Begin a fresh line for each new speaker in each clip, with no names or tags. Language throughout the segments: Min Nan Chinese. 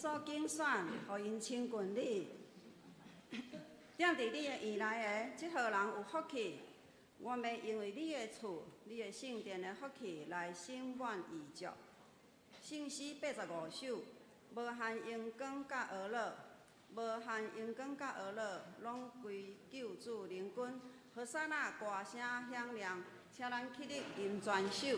所揀選，予𪜶親近你。踮佇你的院內的，這號人有福氣。願欲因為你的厝、你的聖殿的福氣來心滿意足。聖詩85首，無限榮光佮呵咾，無限榮光佮呵咾，攏歸救主靈君。和散那歌聲響亮，請咱起立吟全首。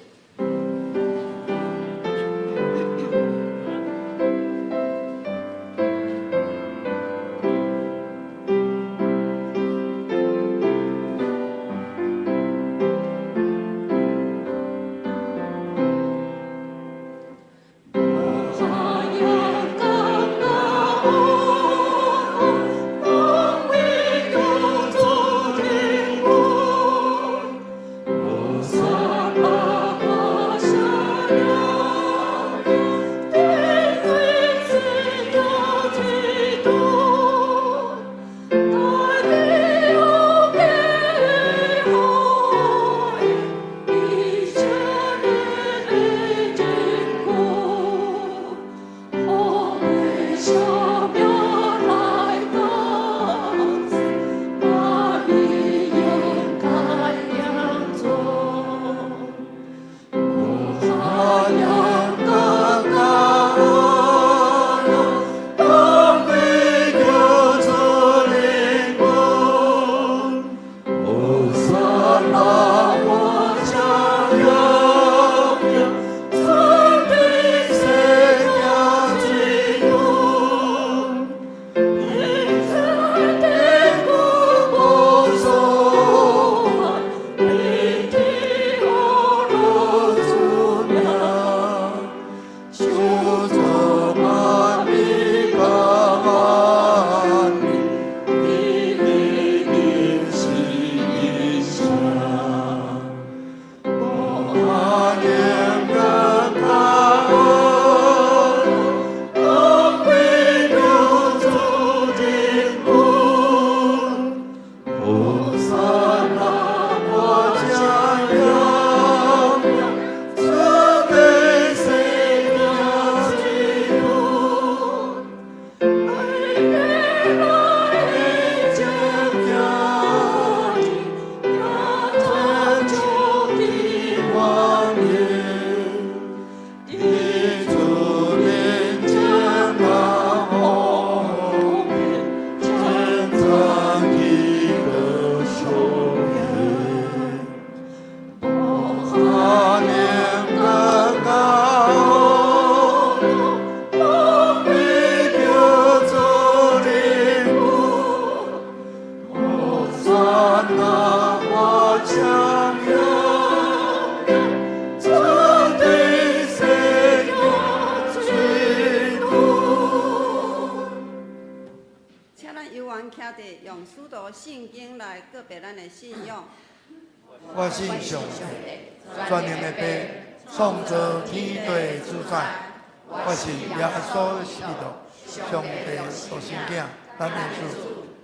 請咱猶原徛佇用使徒信經來告白咱的信仰。
我信上帝，全能的父，創造天地的主宰。我信耶穌基督，上帝獨生囝，咱的主。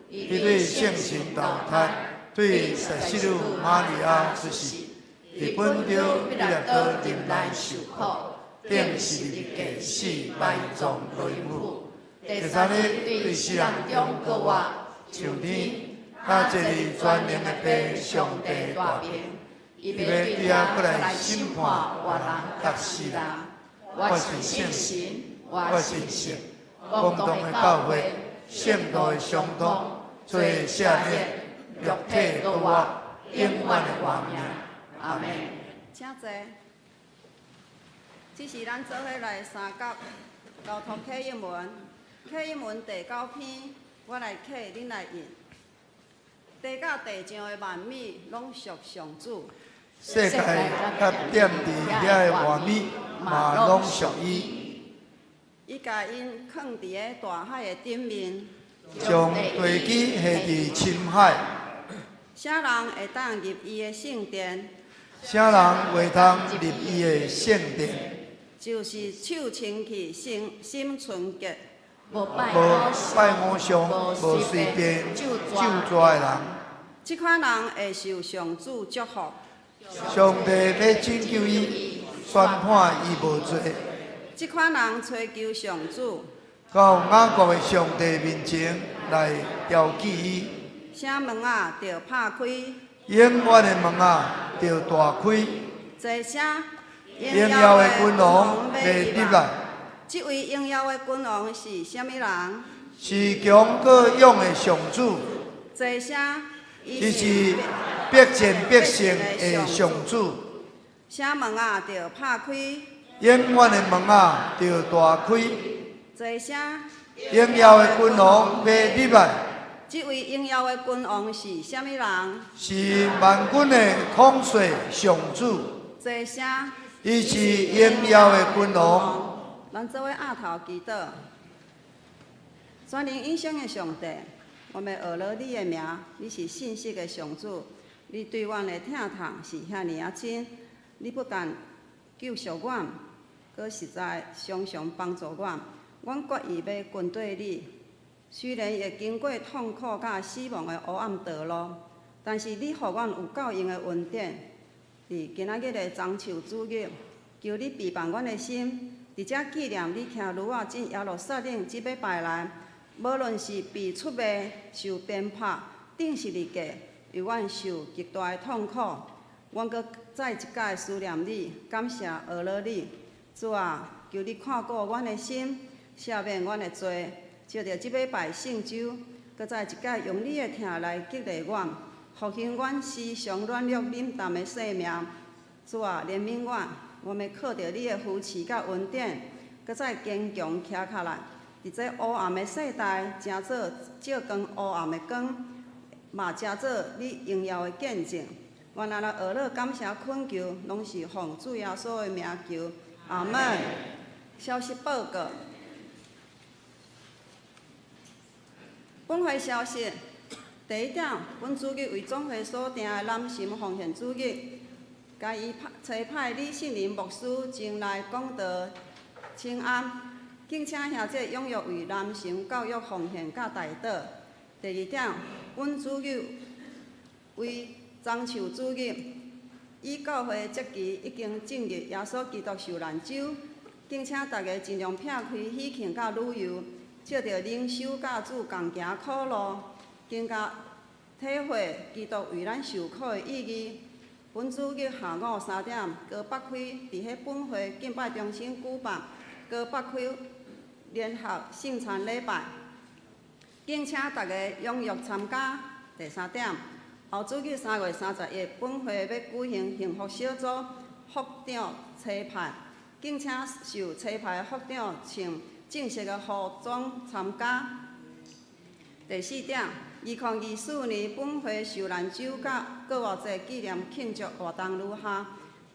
伊對聖神投胎，對十聖女瑪利亞出世，佇本丟彼拉多忍難受苦，釘十字架死埋葬落陰府。第三日對死人中復活，上天，佮坐佇全能的父上帝大爿，伊欲對遐閣來審判活人佮死人。我信聖神，我信聖公同的教會，聖徒的相通，罪赦免，肉體復活，永遠的活命。阿門。
請坐。這是咱做伙來相佮交託啟應文，啟應文第九篇，我來啟，恁來應。地佮地上的萬物攏屬上主。
世界佮踮佇遐的活物嘛攏屬伊。
伊共𪜶囥佇咧大海的頂面，
將地基下佇深海。
啥人會當入伊的聖殿？
啥人會通入伊的聖殿？
就是手清氣、心心純潔，
無拜偶像、無隨便咒詛的人。
這款人會受上主祝福。
上帝欲拯救伊，宣判伊無罪。
這款人揣求上主，
到雅各的上帝面前來調記伊。
啥門仔著拍開，
永遠的門仔著大開，
坐啥？
榮耀的君王欲入來。
這位榮耀的君王是啥物人？
是強閣勇的上主，
坐啥？
伊是必戰必勝的上主。
啥門仔著拍開，
永遠的門仔著大開，
坐啥？
榮耀的君王欲入來。
這位榮耀的君王是啥物人？
是萬軍的統帥上主。
坐啥？
伊是榮耀的君王。
咱做伙押頭祈禱。全能永生的上帝，我們學了你的名，你是信實的上主，你對阮的疼痛是遐爾仔深，你不但救贖阮，閣實在常常幫助阮。阮決意欲跟綴你，雖然會經過痛苦佮死亡的黑暗道路，但是你予阮有夠用的恩典。佇今仔日的棕樹主日，求你備辦阮的心，佇遮紀念你騎驢仔進耶路撒冷這禮拜來，無論是被出賣、受鞭拍、釘十字架，予阮受極大的痛苦，阮閣再一擺思念你，感謝阿羅你。主啊，求你看顧阮的心，赦免阮的罪，藉著這禮拜聖週，閣再一擺用你的疼來激勵阮，復興阮時常軟弱冷淡的生命。主啊，憐憫阮，我們靠著你的扶持佮恩典，閣再堅強徛起來。佇這烏暗的世代，成做照光烏暗的光，嘛成做你榮耀的見證。阮按呢呵咾感謝懇求，攏是奉主耶穌的名求，阿門。消息報告。本會消息，第一點，本主日為總會所訂的南神奉獻主日，共伊派差派李信林牧師前來講道請安，敬請兄弟踴躍為南神教育奉獻佮代禱。第二點，本主日為棕樹主日，以教會節期已經進入耶穌基督受難週，敬請大家盡量避開喜慶佮旅遊，藉著靈修佮主仝行苦路，更加體會基督為咱受苦的意義。本主日下午3點，高北區佇彼本會敬拜中心舉辦高北區聯合聖餐禮拜，敬請大家踴躍參加。第三點，後主日3月31，本會欲舉行幸福小組副長差派，敬請受差派的副長穿正式的服裝參加。第四點，2024年本會受難週佮復活節紀念慶祝活動如下，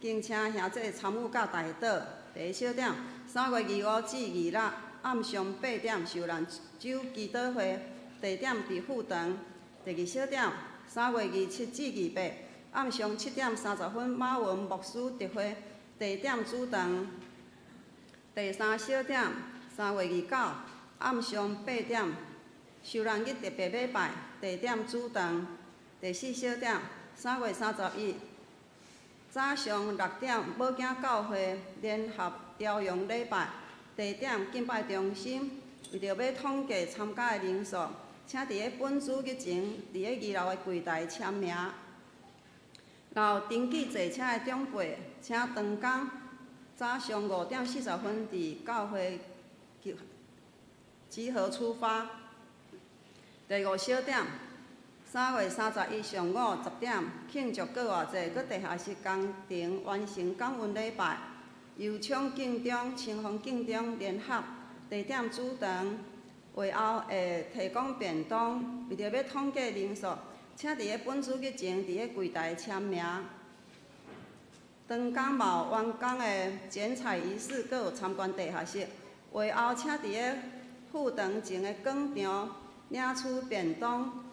敬請兄弟參與佮代禱。第一小點，3月25至26暗上8點受難週祈禱會，地點佇富堂。第二小點，3月27至28暗上7點30分馬文牧師特會，地點主堂。第三小點，3月29暗上8點受難日特別禮拜，地點主堂。第四小點，3月31早上6點母囝教會聯合朝陽禮拜，地點敬拜中心。為著欲統計參加的人數，請佇咧本主日前，佇咧二樓的櫃台簽名。若有登記坐車的長輩，請當工早上5點40分佇教會集合出發。第五小點，3月31上午10點慶祝復活節，閣地下室工程完成感恩禮拜，由昌敬中、清風敬中聯合，地點主堂，會後會提供便當。為著欲統計人數，請佇咧本主日前佇咧櫃台簽名。當工嘛有完工的剪彩儀式，閣有參觀地下室。會後請佇咧副堂前的廣場領取便當。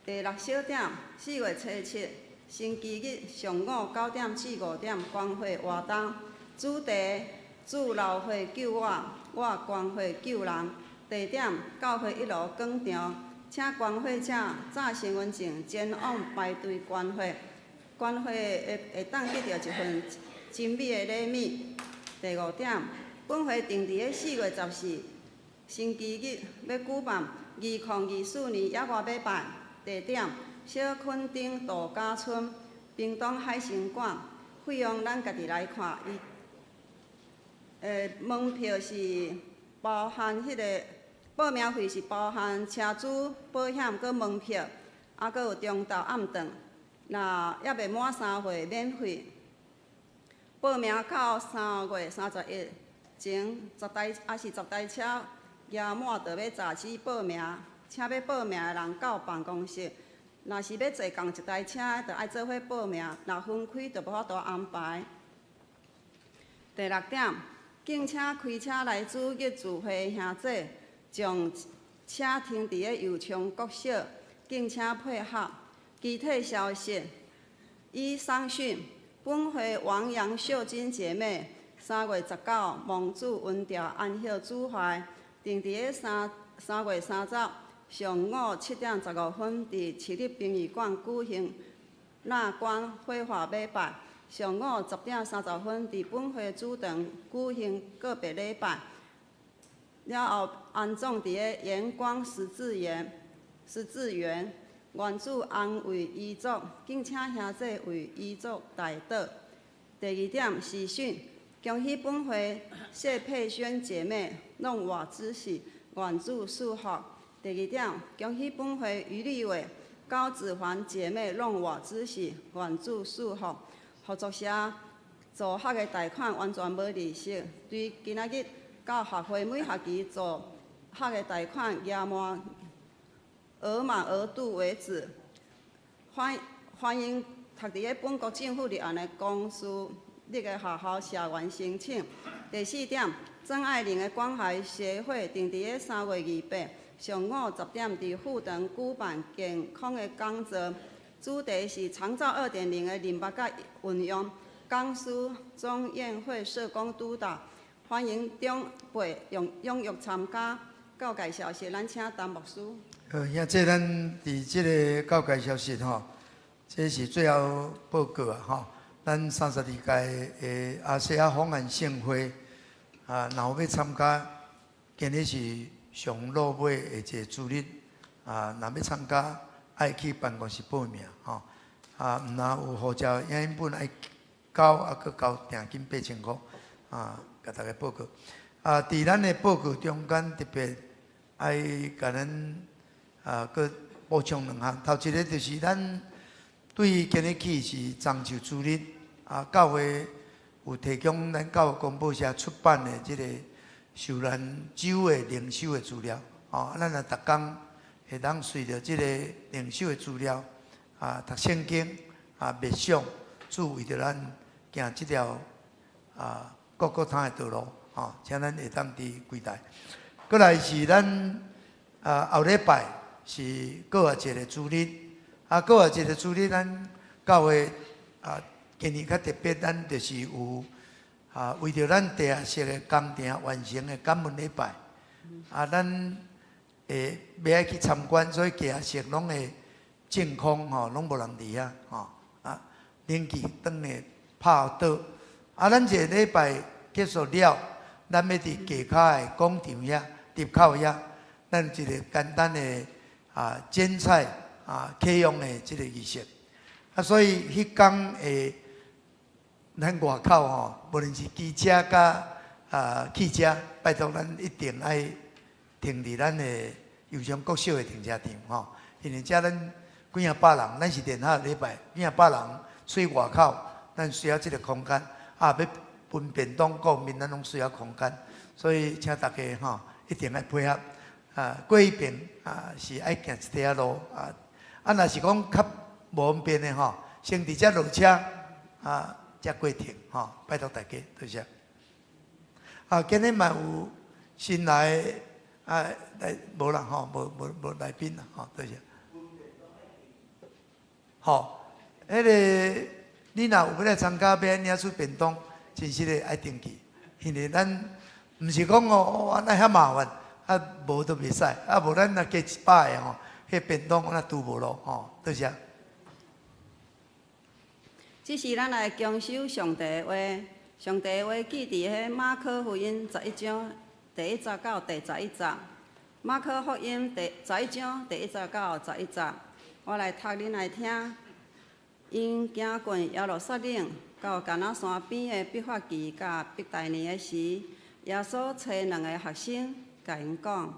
第六小點，4月初7星期日上午9點至5點，關懷活動，主題：主流血救我，我捐血救人。地點：教會一樓廣場，請捐血者紮身份證前往排隊捐血。捐血會當得著一份精美的禮物。第五點，本會定佇咧4月14星期日，欲舉辦2024年野外禮拜，地點小墾丁度假村屏東海生館，費用咱家己來看。伊，門票是包含彼个報名費是包含車資、保險閣門票，閣有中晝暗頓。若猶未滿3歲免費。報名到3月31前，10台抑是10台車額滿就欲截止報名，請欲報名的人到辦公室。若是欲坐仝一台車的，就愛做伙報名；若分開，就無法度安排。第六點，敬請開車來主日聚會兄姊，將車停佇咧右昌國小，敬請配合。其他消息，以上訊，本會王楊秀珍姐妹3月19蒙主恩召安息主懷，定佇咧3月30上午7點15分，佇市立殯儀館舉行納棺火化禮拜。上午10點30分，佇本會主堂舉行告別禮拜。了後安葬佇咧鹽光十字園。十字園，願主安慰遺族，敬請兄姊為遺族代禱。第二點喜訊，恭喜本會謝佩萱姐妹弄瓦之喜，願主祝福。第二點，恭喜本會余立偉、高子環姐妹弄瓦之喜，願主祝福。合作社助學的貸款完全無利息，對今仔日到學會每學期助學的貸款額滿額滿額度為止。歡迎讀佇咧本國政府立案的公私立的學校社員申請。第四點，曾愛玲的關懷協會定佇咧3月28上午10點，佇富長舉辦健康的講座，主題是長照2.0的認捌佮運用。講師鍾燕慧社工督導，歡迎長輩踴躍參加。告解消息，咱請陳牧師。
好，兄姊，咱佇這个告解消息吼，這是最後報告啊吼。咱32屆的亞細亞訪韓聖會啊，若有欲參加，今日是上落尾的一个主日啊，若欲參加，愛去辦公室報名吼。啊，毋若有護照影印本愛交，閣交訂金8000箍啊，共大家報告。啊，佇咱的報告中間特別愛共咱閣補充兩項。頭一个就是咱對今日起是棕樹主日，啊，教會有提供咱教會公報社出版的這个受難週的靈修的資料，哦，咱若逐工會當隨著這个靈修的資料，啊，讀聖經，啊，默想主為著咱行這條各各他的道路，吼，請咱會當佇期待。閣來是咱後禮拜是閣外一个主日，閣外一个主日，咱教會今年較特別，咱就是有為著咱地下室的工程完成的感恩禮拜，咱會欲愛去參觀，所以地下室攏會淨空吼，攏無人佇遐吼，冷氣燈會拍倒，咱這个禮拜結束了，咱欲佇街跤的廣場遐入口遐，咱一个簡單的剪彩啟用的這个儀式，所以彼工會咱外口吼，無論是機車佮汽車，拜託咱一定愛停佇咱的右昌國小的停車場吼，因為遮咱幾仔百人，咱是聯合禮拜，幾仔百人出外口，咱需要這个空間，欲分便當顧面，咱攏需要空間，所以請大家吼一定愛配合。過彼爿是愛行一塊仔路，若是講較無方便的吼，先佇遮落車，才過停吼，拜託大家，多謝。今日嘛有新來的來無啦吼，無無無來賓啦吼，多謝。好，彼个你若有欲來參加，欲來領取便當，真實的愛登記，因為咱毋是講哦，按呢遐麻煩，無都袂使，無咱若加100个吼，彼便當那拄無咯吼，多謝。
這時咱來恭守上帝的話，上帝的話記佇彼馬可福音十一章第一節到第十一節。馬可福音第十一章第一節到十一節，我來讀恁來聽。𪜶行過耶路撒冷到橄欖山邊的伯法其佮伯大尼的時，耶穌差兩个學生，共𪜶講：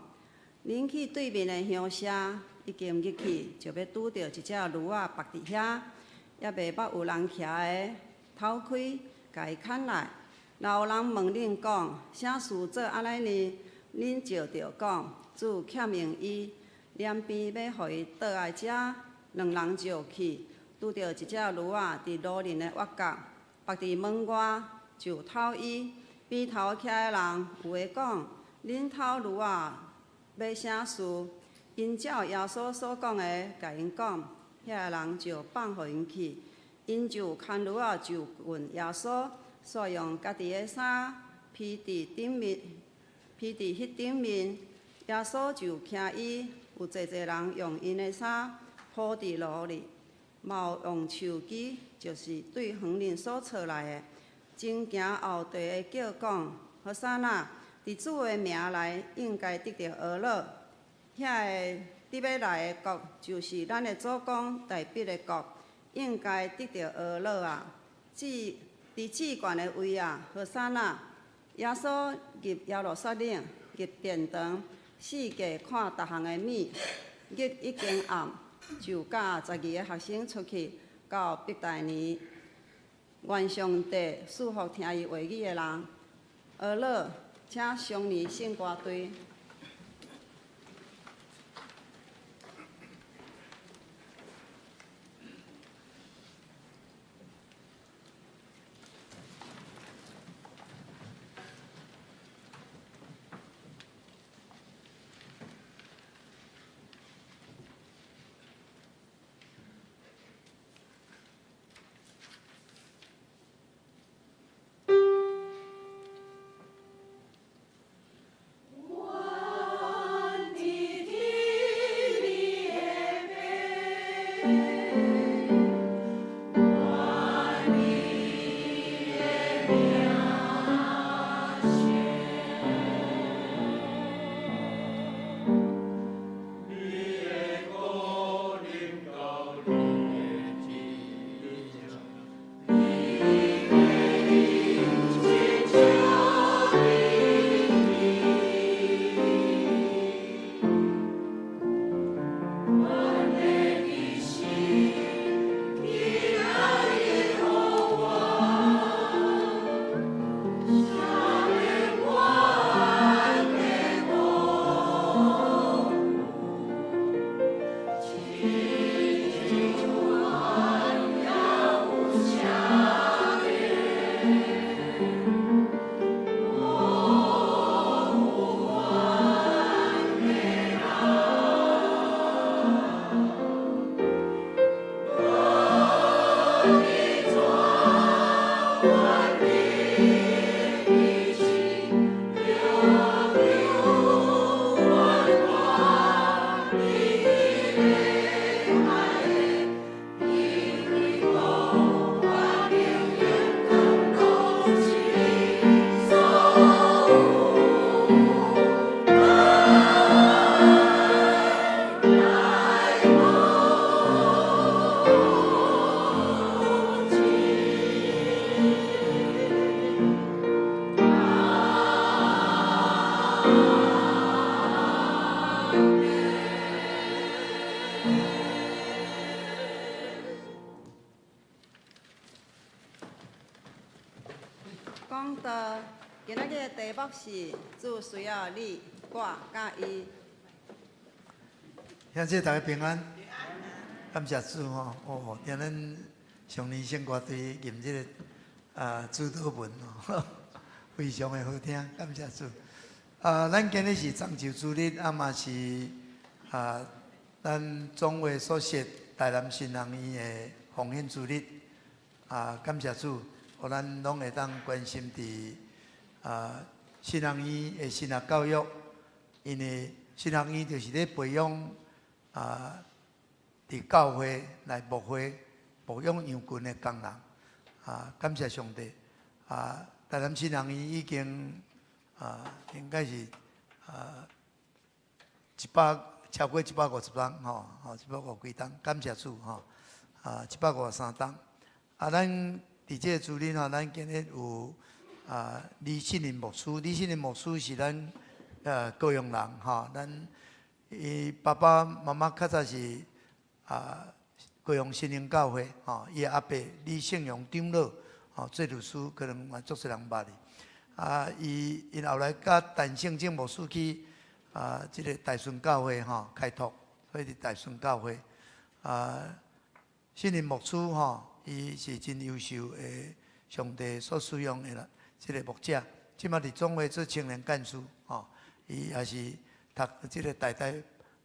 恁去對面的鄉社，已經入去，就欲拄著一隻驢仔縛佇遐，猶未捌有人騎的，偷開，共伊牽來。若有人問恁講，啥事做按呢呢？恁就著講，主欠用伊，連便欲予伊倒來遮。兩人就去，拄著一隻驢仔佇路鄰的挖角，縛佇門外，就敨伊。邊頭徛的人有的講：恁敨驢仔欲啥事？𪜶照耶穌所講的，共𪜶講，遐个人就放予𪜶去。𪜶就牽驢仔就近耶穌，煞用家己的衫披佇頂面，披佇彼頂面。耶穌就騎伊，有濟濟人用𪜶的衫鋪佇路裡，嘛有用樹枝，就是對園林所鑿來的。前行後綴的叫講：和散那，佇主的名來，應該得著呵咾。遐个佇欲來的國，就是咱的祖公大衛的國，應該得著呵咾啊！至佇至懸的位啊，和散那！耶穌入耶路撒冷，入殿堂，四界看逐項的物。日已經暗，就佮十二个學生出去到伯大尼。願上帝賜福聽伊話語的人。呵咾，請雙年聖歌隊。講道，今仔日的題目是主需要你、我佮伊。
兄弟大家平安，感謝主吼！哦，聽咱上年聖歌隊吟這个主禱文哦，非常的好聽，感謝主。啊，咱今日是中秋主日，啊嘛是啊，咱總會所設台南神學院的奉獻主日。啊，感謝主，予咱攏會當關心佇啊神學院的神學教育，因為神學院就是咧培養啊，佇教會來牧會、牧養羊群的工人。啊，感謝上帝。啊，台南神學院已經啊，應該是啊超過150冬吼，吼一百五幾冬，感謝主吼，啊153冬。啊，咱佇這個主日吼，咱今日有啊李信林牧師，李信林牧師是咱高雄人吼，咱伊爸爸媽媽較早是啊高雄新興教會吼，伊的阿伯李勝榮長老吼，做律師可能嘛足濟人捌伊。啊，伊𪜶後來佮陳勝正牧師去啊，這个大順教會吼開拓，所以佇大順教會啊，信林牧師吼，伊是真優秀的上帝所使用的啦，這个牧者，這馬佇總會做青年幹事吼，伊也是讀這个台大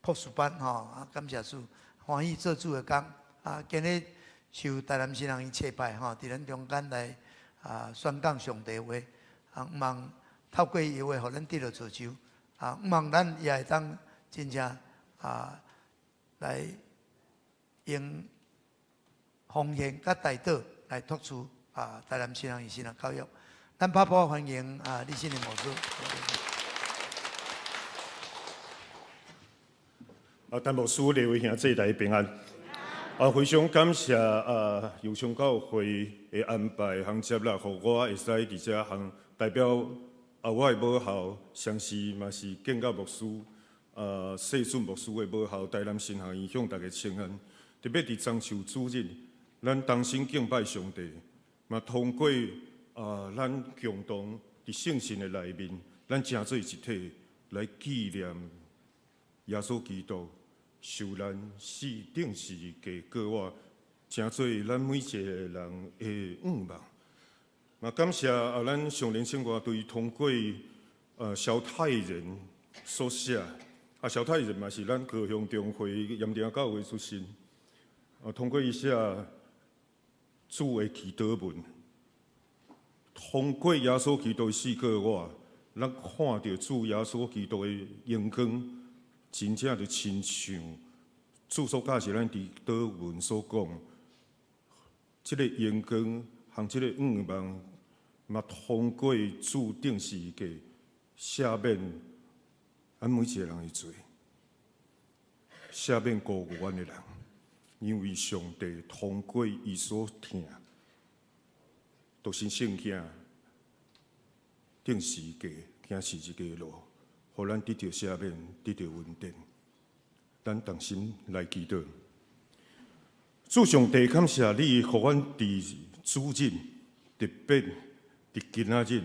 博士班吼，啊，感謝主，歡喜做主的工，啊，今日受台南神學院差派吼，佇咱中間來啊宣講上帝話，啊，向望透過伊話，予咱得著造就，啊，向望咱也會當真正啊來用方言佮代禱來托住啊台南神學院神學教育。咱拍鼓歡迎啊李信林牧師。
啊，陳牧師、列位兄弟，大家平安。啊，非常感謝啊，右昌教會的安排，和接納，予我會使佇遮向代表啊，我的母校，同時嘛是建國牧師啊，世俊牧師的母校台南神學院向大家請安。特別佇中秋主日，咱同心敬拜上帝，嘛通過啊，咱共同佇聖神的內面，咱成做一體來紀念耶穌基督受難死釘十字架過活，成做咱每一個人的願望。嘛感謝啊，咱上年生活隊通過蕭泰仁所寫，啊蕭泰仁嘛是咱高雄中會鹽埕教會出身，啊通過伊寫主的祈禱文，通過耶穌基督的死過活，咱看著主耶穌基督的榮光，真正就親像主所教示咱佇禱文所講，這个榮光和這个願望，嘛通過主釘十字架赦免咱每一個人的罪，赦免辜負阮的人，因為上帝通過伊所疼獨生聖子釘十字架，行十字架的路，予咱得著赦免，得著恩典。咱同心來祈禱。主上帝，感謝你，予阮佇主日，特別佇今仔日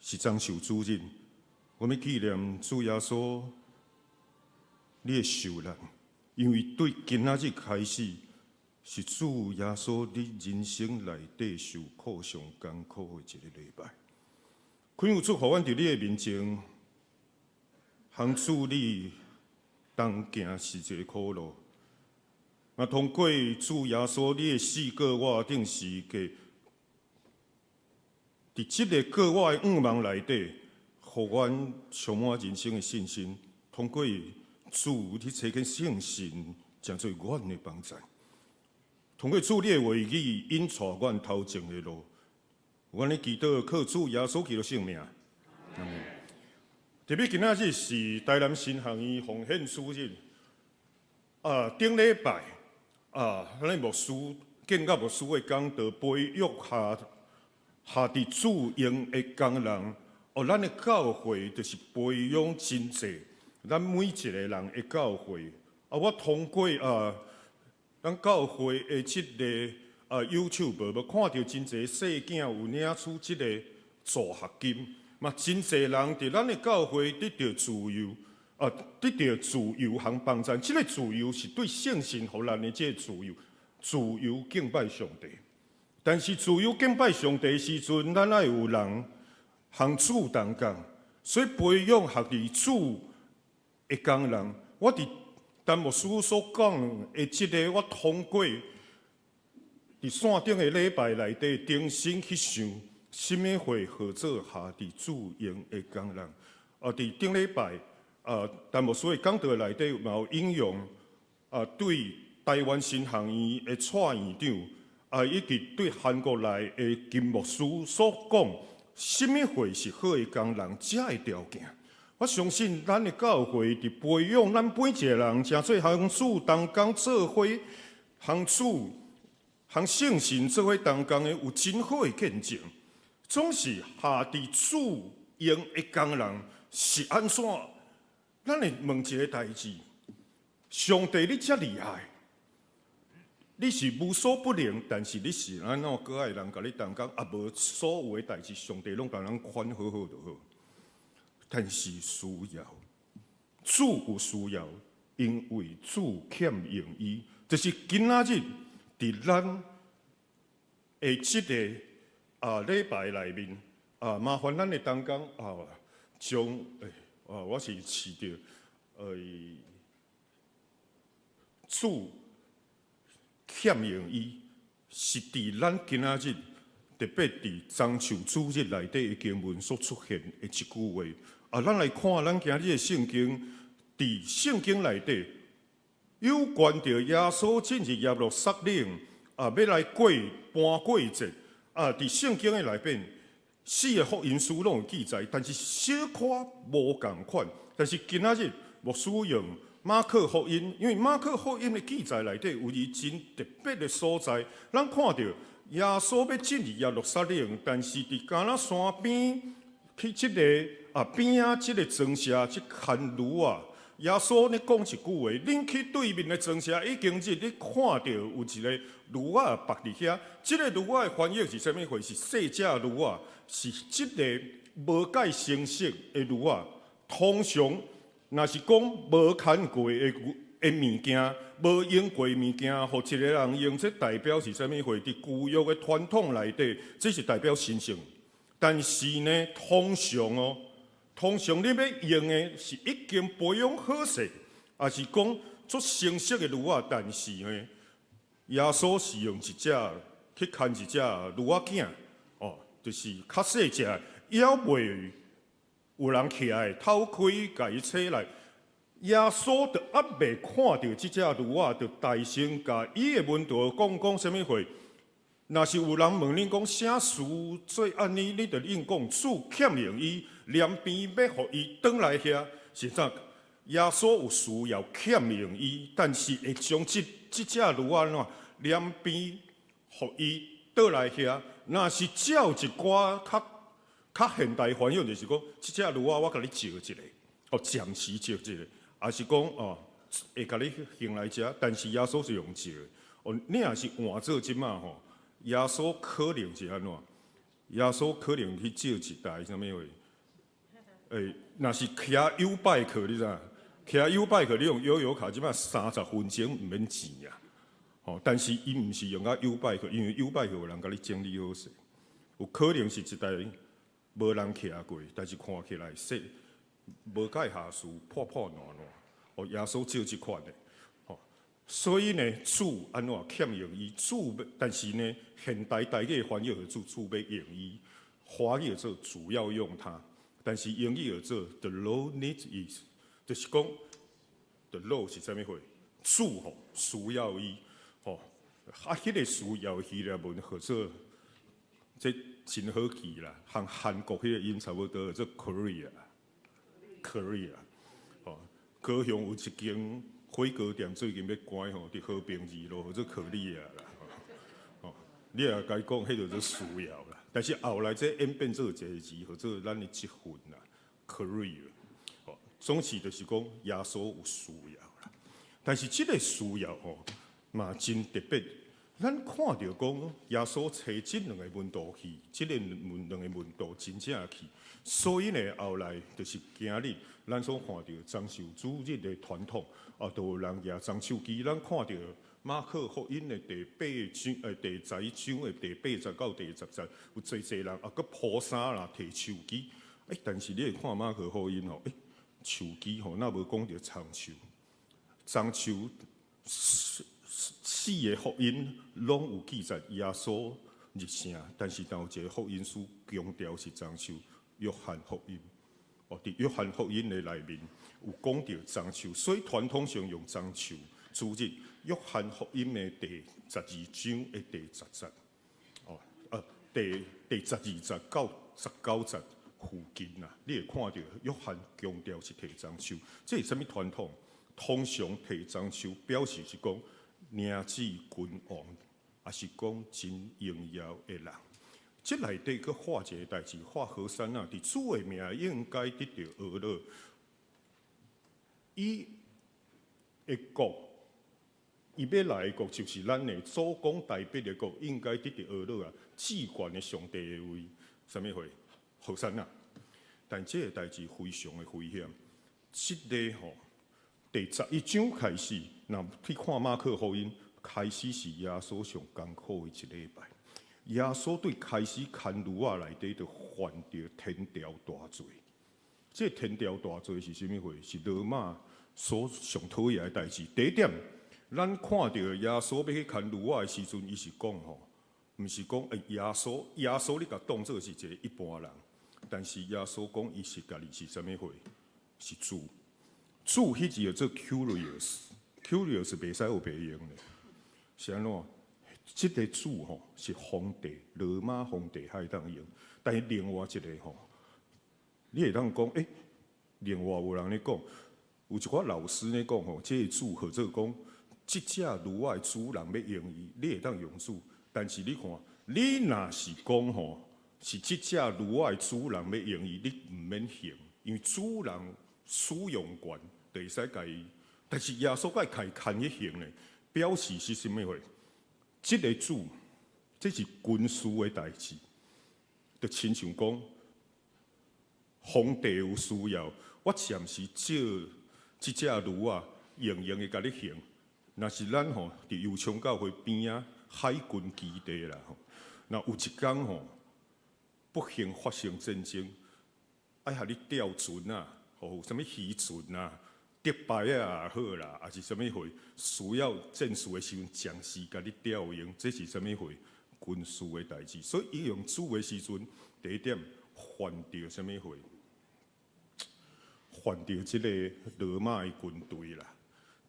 是中秋主日，我們紀念主耶穌你的受難，因為對今仔日開始，是主耶穌你人生內底受苦上艱苦的一个禮拜。懇求主，予阮佇你的面前，向主你同行十字苦路。嘛通過主耶穌你的死過活釘十字架，佇這个過活的願望內底，予阮充滿人生的信心。通過主你差遣聖神，成做阮的幫贊。通過主你的話語，引帶阮頭前的路。阮咧祈禱，靠主耶穌基督聖名。特別今仔日是台南神學院奉獻主日。啊，頂禮拜啊，咱牧師建國牧師的講道，培育下下佇主榮的工人。哦，咱的教會就是培養真濟，咱每一個人的教會。啊，我通過啊，咱教會的這个啊 YouTube，無看著真濟細囝有領取這个助學金，嘛真濟人佇咱的教會得著自由，啊，得著自由和幫贊。這个自由是對聖神予咱的這个自由，自由敬拜上帝。但是自由敬拜上帝的時陣，咱愛有人和主同工，所以培養學佇主的工人。我佇陳牧師所講的這个，我通過佇線頂的禮拜內底，重新去想，啥物會號做下佇主榮的工人。啊，佇頂禮拜啊，陳牧師的講道內底嘛有引用啊，對台灣神學院的蔡院長啊，以及對韓國來的金牧師所講，啥物貨是好的工人遮的條件。我相信咱的教會佇培養咱每一個人，成做和主同工做伙，和主和聖神做伙同工的，有真好的見證。總是下佇主用的工人是按怎？咱會問一個代誌：上帝，你遮厲害，你是無所不能，但是你是按怎閣愛人共你同工？啊，無所有的代誌，上帝攏共咱管好好就好。但是需要主有需要，因為主欠用伊，就是今仔日佇咱的這個禮拜內面啊，麻煩咱的同工啊，將我是試著主欠用伊，是佇咱今仔日特別佇棕樹主日內底的經文所出現的一句話。啊，咱來看咱今日的聖經，佇聖經內底有關著耶穌進入耶路撒冷啊，欲來過盤過節啊，佇聖經的內邊四個福音書攏有記載，但是小可無仝款。但是今仔日牧師用馬可福音，因為馬可福音的記載內底有伊真特別的所在，咱看著耶穌欲進入耶路撒冷，但是佇迦拿山邊去這個邊仔這個莊舍，這牽驢仔，耶穌咧講一句話：恁去對面的莊舍已經日，你看著有一個驢仔縛佇遐。這個驢仔的翻譯是啥物貨？是細隻驢仔，是這個無蓋成熟的驢仔。通常若是講無牽過的物件，無用過的物件，予一個人用，這代表是啥物貨？佇舊約的傳統內底，這是代表神聖。但是呢，通常哦，通常你欲用的是已經培養好勢，抑是講足成熟的驢仔，但是呢，耶穌是用一隻去牽一隻驢仔囝，哦，就是較細隻，猶未有人騎的，偷開共伊揣來。耶穌就猶未看著這隻驢仔，就大聲共伊的門徒講講啥物話？若是有人問恁講啥事做按呢，你就應講主欠用伊，憐便欲予伊轉來遐。是啥？耶穌有需要欠用伊，但是會將這隻驢仔按怎憐便予伊轉來遐。若是照一寡較較現代翻譯，就是講這隻驢仔我共你借一下，哦，暫時借一下，抑是講哦會共你還來遮，但是耶穌是用借的。哦，你若是換做這馬吼，耶穌可能是按怎？耶穌可能去借一台啥物貨？若是騎 YouBike，你知影？騎 YouBike，你用悠遊卡，這馬30分鐘毋免錢啊！吼，但是伊毋是用甲 YouBike，因為 YouBike 有人共你整理好勢，有可能是一台無人騎過，但是看起來說無蓋瑕疵，破破爛爛。哦，耶穌借這款的，吼，所以呢，主按怎欠用伊主，但是呢，現代台語翻譯做主欲用伊，華語做主要用它，但是英語做 The Lord needs it，就是講 The Lord 是啥物貨？主吼需要伊，吼，啊，彼個需要希臘文號做這真好記啦，和韓國彼個音差不多，做 Korea，Korea，吼，高雄有一間火鍋店最近欲關吼，佇和平二路號做可利亞啦，吼，你也共伊講，彼就做需要啦。但是後來這演變做一個字，號做咱的職分啦，career，吼，總是就是講耶穌有需要啦。但是這個需要吼嘛真特別。咱看著講耶穌揣這兩個門徒去，這個門兩個門徒真正去，所以呢後來就是今日咱所看著棕樹主日的傳統，啊，都有人舉棕樹枝。咱看著馬可福音的第八章，第十一章的第八節到第十節，有濟濟人啊，閣鋪衫啦，提樹枝。但是你會看馬可福音吼，樹枝吼，若無講著棕樹，棕樹四個福音攏有記載耶穌入城，但是當有一個福音書強調是棕樹，約翰福音。哦，佇約翰福音的內面有講著棕樹，所以傳統上用棕樹主日約翰福音的第12章的第10節，哦，第12節到19節附近啊，你會看著約翰強調是提樟樹，這是啥物傳統？通常提樟樹表示是講領子君王，抑是講真榮耀的人。這內底閣畫一個代誌，畫和散那，佇主的名應該得著呵咾。伊的國，伊欲來的國就是咱的祖公大衛的國，應該得著呵咾啊！至懸的上帝的位，啥物貨？和散那。但這個代誌非常的危險。這个吼，第11章開始，若去看馬可福音，開始是耶穌上艱苦的一禮拜。耶穌對開始牽驢仔內底就犯著天條大罪。這個天條大罪是啥物貨？是羅馬所上討厭的代誌。第一點，咱看著耶穌欲去牽驢仔的時陣，伊是講吼，毋是講耶穌，耶穌你共當做是一個一般人，但是耶穌講伊是家己是啥物貨？是主。主彼字叫做 Kyrios，Kyrios 袂使烏白用的，是按怎？這个主吼是皇帝，羅馬皇帝才會當用，但是另外一個吼，你會當講，另外有人咧講，有一寡老師咧講吼，這个主號做講，這隻驢仔的主人欲用伊，你會當用主，但是你看，你若是講吼，是這隻驢仔的主人欲用伊，你毋免還，因為主人使用權就會使共伊，但是耶穌閣會牽去還呢，表示是啥物貨？這个主，這是軍事的代誌，就親像講，皇帝有需要，我暫時借這隻驢仔，用用的共你還。若是咱吼佇右昌教會邊仔海軍基地啦吼，若有一工吼不幸發生戰爭，愛予你調船啊，吼有啥物漁船啊、竹排仔也好啦，抑是啥物貨需要戰事的時陣，暫時共你調用，這是啥物貨？軍事的代誌。所以伊用主的時陣，第一點犯著啥物貨？犯著這個羅馬的軍隊啦。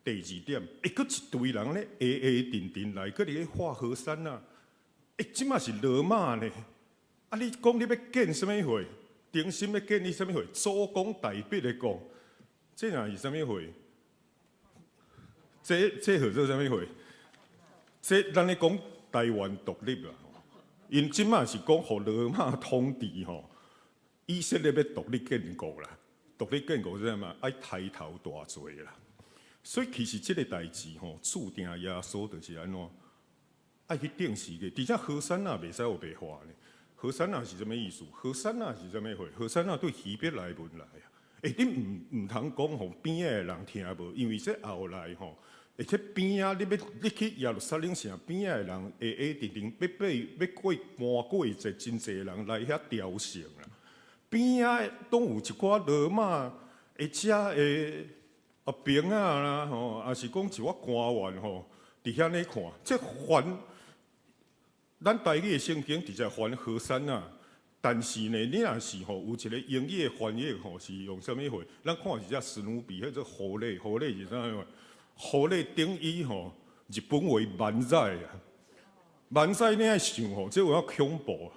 第二點，閣一堆人咧，下下定定來，閣佇咧畫和散那。這馬是羅馬呢？啊，你講你欲建啥物貨？重新欲建立啥物貨？祖公大衛的國，這若是啥物貨？這號做啥物貨？這咱咧講台灣獨立啦，𪜶這馬是講予羅馬統治吼，以色列欲獨立建國啦，獨立建國是啥物？愛抬頭大做啦。所以其實這个代誌吼，注定耶穌就是按怎，愛去釘十字架。而且和散那袂使烏白話呢。和散那是啥物意思？和散那是啥物貨？和散那對希伯來文來啊。你毋通講予邊仔的人聽無，因為這後來吼，而且邊仔你欲你去耶路撒冷城邊仔的人會會定定欲爬欲過搬過濟真濟人來遐朝聖啦。邊仔攏有一寡羅馬的遮的兵仔啦吼，抑是講一寡官員吼，佇遐咧看，這翻咱台語的聖經直接翻和散那，但是呢，你若是吼有一个英語的翻譯吼，是用啥物貨？咱看是隻史努比，彼個狐狸，狐狸是啥物？狐狸等於吼日本話萬歳啊！萬歳你愛想吼，這有影恐怖。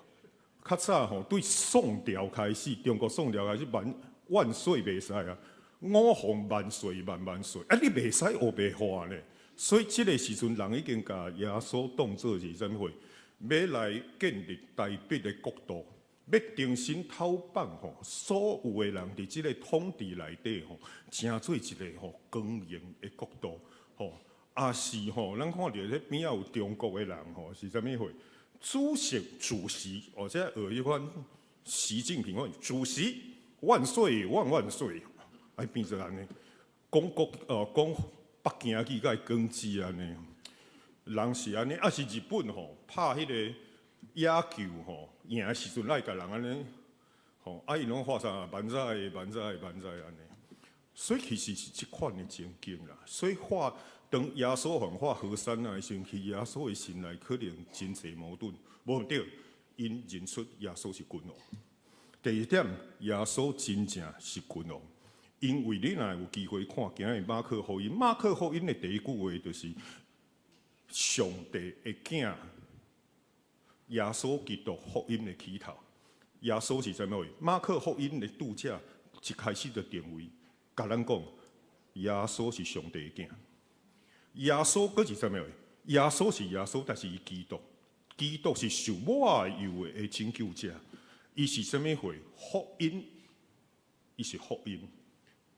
較早吼對宋朝開始，中國宋朝開始萬萬歲袂使啊！五皇萬歲萬萬歲，啊！你袂使烏白話呢？所以這个時陣，人已經共耶穌當做是啥物貨？欲來建立大衛的國度，欲重新討放吼所有的人佇這个統治內底吼，成做一个吼光榮的國度吼。抑是吼，咱看著彼邊仔有中國的人吼，是啥物貨？主席主席，哦，這學彼款習近平講主席萬歲萬萬歲，愛變做按呢，講國講北京語佮廣州按呢，人是按呢，抑是日本吼拍彼个野球吼贏的時陣，愛共人按呢，吼，啊𪜶攏喊啥萬歳萬歳萬歳按呢，所以其實是這款的情景啦。所以畫當耶穌予人畫和散那的時陣，去耶穌的心內可能真濟矛盾，無毋對，𪜶認出耶穌是君王。第二點，耶穌真正是君王，因為你若有機會看今日馬可福音，馬可福音的第一句話就是上帝的囝耶穌基督福音的起頭。耶穌是啥物話？馬可福音的著者一開始就定位，共咱講耶穌是上帝的囝。耶穌閣是啥物話？耶穌是耶穌，但是伊基督，基督是受抹油的拯救者。伊是啥物貨？福音，伊是福音，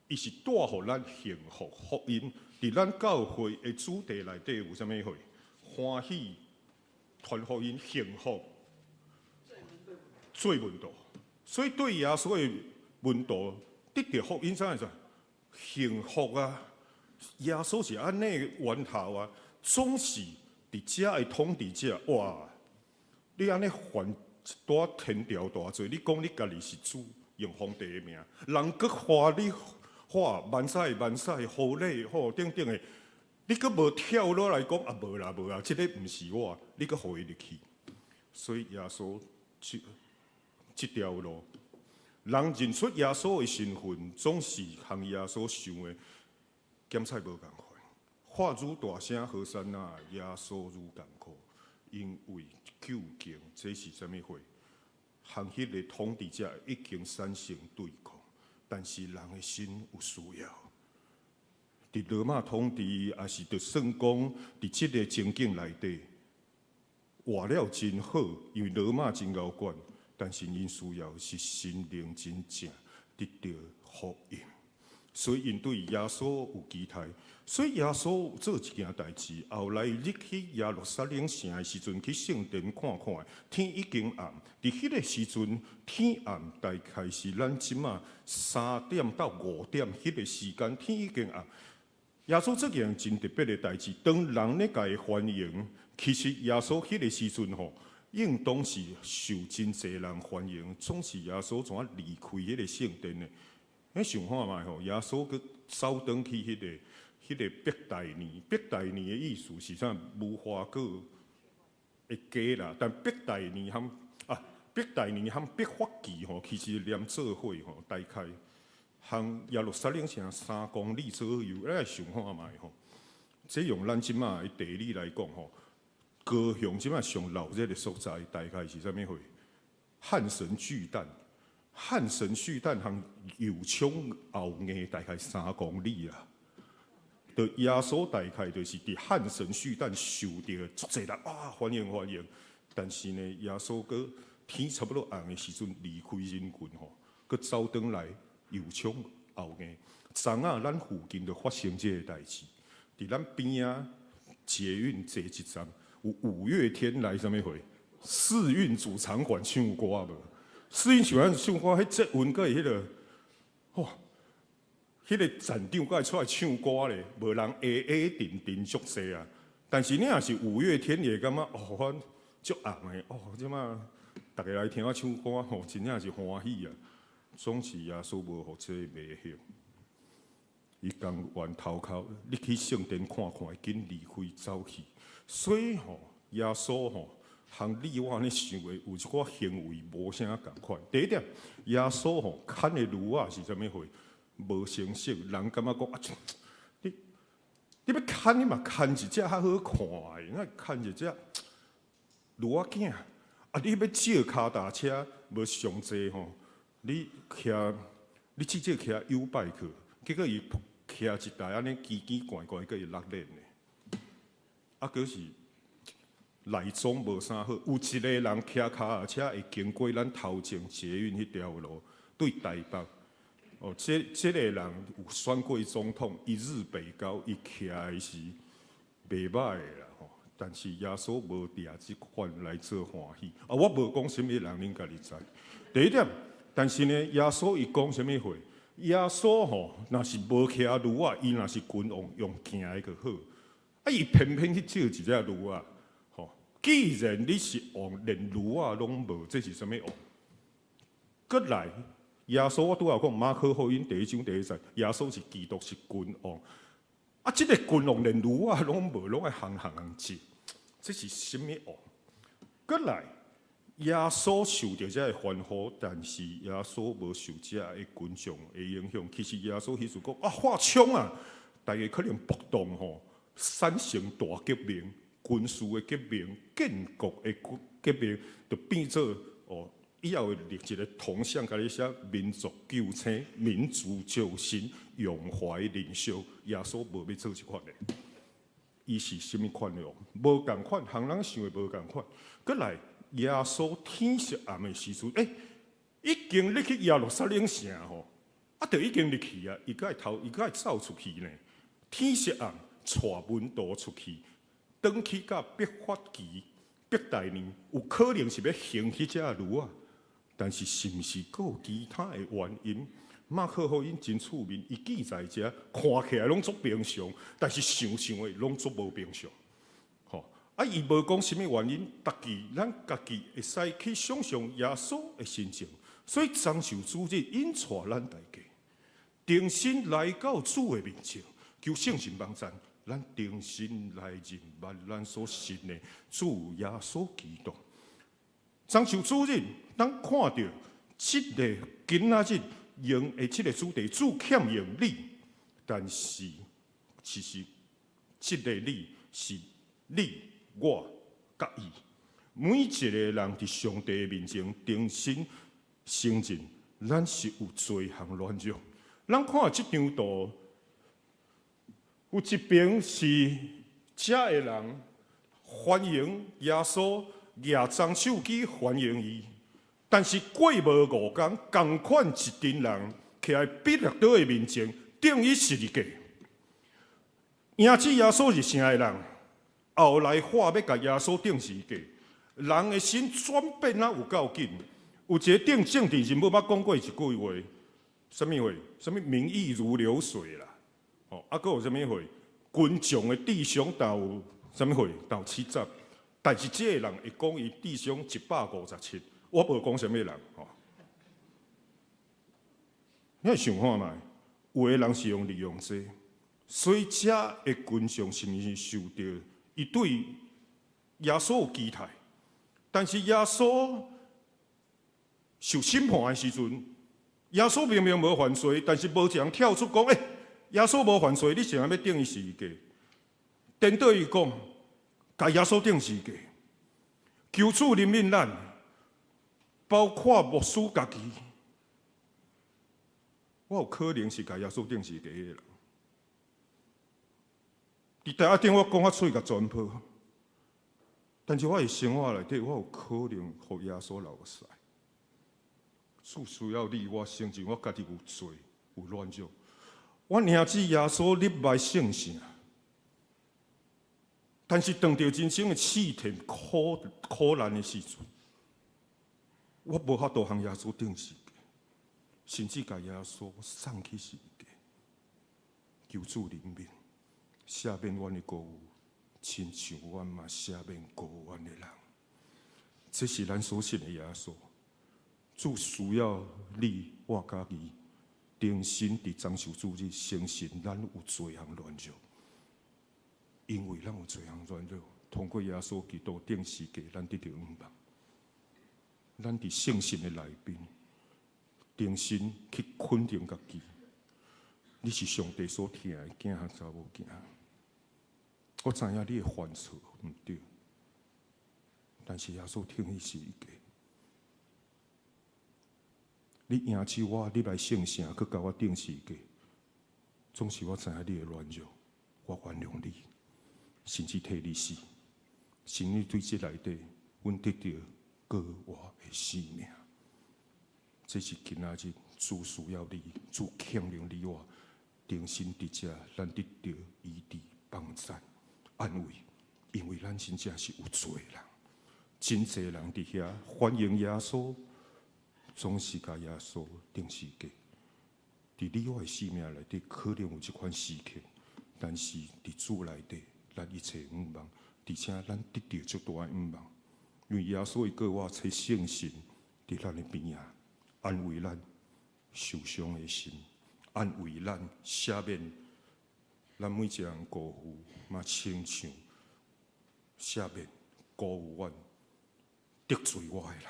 伊是帶予咱幸福福音。佇咱教會的主題內底有啥物貨？歡喜傳福音，幸福做門徒。所以對耶穌的門徒得著福音，啥物事？幸福啊！耶穌是按呢源頭啊，總是佇遮的統治者，哇！你按呢犯一大天條大罪，你講你家己是主，用皇帝的名，人閣話你話萬歲萬歲，賀禮好等等的，你閣無跳落來講啊，無啦無啦，這个毋是我，你閣予伊入去。所以耶穌這這條路，人認出耶穌的身份，總是和耶穌想的檢採無仝款。話愈大聲和散那，耶穌愈艱苦，因為究竟這是啥物貨？和彼个統治者已經產生對抗，但是人的心有需要。佇羅馬統治，也是著算講，佇這个情景內底，活了真好，因為羅馬真𠢕管，但是𪜶需要是心靈真正得著福音，所以𪜶對耶穌有期待。所以耶穌做一件代誌，後來入去耶路撒冷城的時陣，去聖殿看看，天已經暗。佇彼个時陣，天暗大概是咱這馬3點到5點彼个時間，天已經暗。耶穌這件真特別的代誌，當人咧共伊歡迎，其實耶穌彼个時陣吼，應當是受真濟人歡迎，總是耶穌怎啊離開彼個聖殿的？你想看覓吼？耶穌閣走轉去彼個伯大尼，伯大尼的意思是啥？無花果的家啦。但伯大尼和啊，伯大尼和伯法其吼，其實連做伙吼，大概和耶路撒冷城3公里左右。你來想看覓吼？這用咱這馬的地理來講吼，高雄這馬上鬧熱的所在，大概是啥物貨？漢神巨蛋，漢神巨蛋和油廠後面大概三公里啊。就耶穌大概就是佇漢神巨蛋受著足濟人啊，歡迎歡迎。但是呢，耶穌閣天差不多暗的時陣離開人群吼，閣走轉來油廠後面。昨仔咱附近就發生這個代誌，佇咱邊仔捷運坐一站，有五月天來啥物貨？世運主場館唱歌無？世運主場唱歌，彼捷運閣會彼个，哇！彼个站長閣會出來唱歌咧，無人會會陣陣足濟啊！但是你若是五月天，你會感覺哦，阮足紅的哦，這馬逐家來聽我唱歌吼，真正是歡喜啊！總是耶穌無予這個迷惑，伊甘願頭殼，你去聖殿看看，緊離開走去。所以吼，耶穌吼，和你我按呢想的有一寡行為無啥仝款。第一點，耶穌吼牽的驢仔是啥物貨？無成色，人感覺講啊，你你欲牽你嘛牽一隻較好看的，哪牽一隻驢仔囝？啊，你欲借跤踏車無上濟吼，你騎你至少騎 YouBike，結果伊騎一台按呢奇奇怪怪，閣會落鏈的，啊，閣是內裝無啥好。有一个人騎跤踏車會經過咱頭前捷運彼條路，對台北。哦，這這个人有選過總統，一日北高，伊騎的是袂䆀的啦吼。但是耶穌無掠這款來做歡喜。啊，我無講啥物人，恁家己知。第一點，但是呢，耶穌伊講啥物話？耶穌吼，若是無騎驢仔，伊若是君王，用行的就好。啊，伊偏偏去借一隻驢仔，吼。既然你是王，連驢仔攏無，這是啥物王？閣來。耶穌我拄仔講馬可福音第一章第一節，耶穌是基督，是君王。啊，這個君王連驢仔攏無，攏愛向行人借，這是啥物王？閣來，耶穌受著這个歡呼，但是耶穌無受這个群眾的影響。其實耶穌彼時講啊，發衝啊，大家可能暴動吼，產生大革命、軍事的革命、建國的革命，就變做哦，以後會立一個銅像，共你寫民族救星、民族救星、永懷領袖。耶穌無欲做這款的，伊是啥物款的哦？無仝款，予人想的無仝款。閣來，耶穌天色暗的時陣，已經入去耶路撒冷城吼，啊，就已經入去啊，伊閣會逃，伊閣會走出去呢。天色暗，帶門徒出去，轉去到伯法其、伯大尼，有可能是欲還彼隻驢仔，但是是毋是閣有其他的原因？馬可福音真趣味，伊記載這看起來攏足平常，但是想想的攏足無平常。啊！伊無講啥物原因，家己咱家己會使去想象耶穌的心情。所以棕樹主日引帶咱大家，重新來到主的面前，求聖神幫贊，咱重新來認捌咱所信的主耶穌基督。棕樹主日，咱看著這个今仔日用的這个主題，主欠用你，但是其實這个你是你，我佮伊，每一个人佇上帝面前重新承認，咱是有罪和軟弱。咱看這張圖，有一邊是遮的人歡迎耶穌，舉棕樹枝歡迎伊，但是過無五工，仝款一陣人徛佇彼拉多的面前，釘伊十字架。迎接耶穌入城的人，後來話欲共耶穌釘十字架，人的心轉變啊有夠緊。有一个頂政治人物捌講過一句話，啥物話？啥物民意如流水啦？哦，啊，閣有啥物話？群眾的智商到啥物話？到70，但是這个人會講伊智商157，我無講啥物人吼。你來想看覓？有的人是用利用這個，所以遮的群眾是毋是受著伊對耶穌有期待？但是耶穌受審判的時陣，耶穌明明無犯罪，但是無一人跳出講：欸，耶穌無犯罪，你是按欲釘伊十字架？顛倒伊講，共耶穌釘十字架，求主憐憫咱，包括牧師家己，我有可能是共耶穌釘十字架的人。佇台仔頂，我講甲喙共全破，但是我佇生活內底，我有可能予耶穌流目屎。主需要你，我承認我家己有罪，有軟弱。我迎接耶穌入來聖城，但是當著人生的試探、苦苦難的時陣，我無法度向耶穌釘十字架，甚至共耶穌送去十字架。求主憐憫，赦免阮的過誤，親像阮嘛赦免過阮的人。這是咱所信的耶穌。主需要你，我佮伊重新佇棕樹主日相信咱有罪和軟弱，因為咱有罪和軟弱，通過耶穌基督釘十字架，咱得著仰望。咱佇聖神的內面，重新去肯定家己，你是上帝所疼的囝和查某囝。我知影你會犯錯，毋對，但是耶穌釘你十字架。你迎接我，你來聖城，閣共我釘十字架，總是我知影你的軟弱，我原諒你，甚至替你死，甚至對這內底，阮得著閣活的生命。這是今仔日主需要你，主強令你我重新佇遮，咱得著醫治、幫贊、安慰，因為咱真正是有罪的人，真濟人佇遐歡迎耶穌。總是共耶穌釘十字架。佇你我的生命內底，可能有這款時刻，但是佇主內底，咱一切仰望，而且咱得著足大的仰望，因為耶穌會閣活差聖神佇咱的邊仔，安慰咱受傷的心，安慰咱，赦免咱每一個人辜負，嘛親像赦免辜負阮。得罪我的人。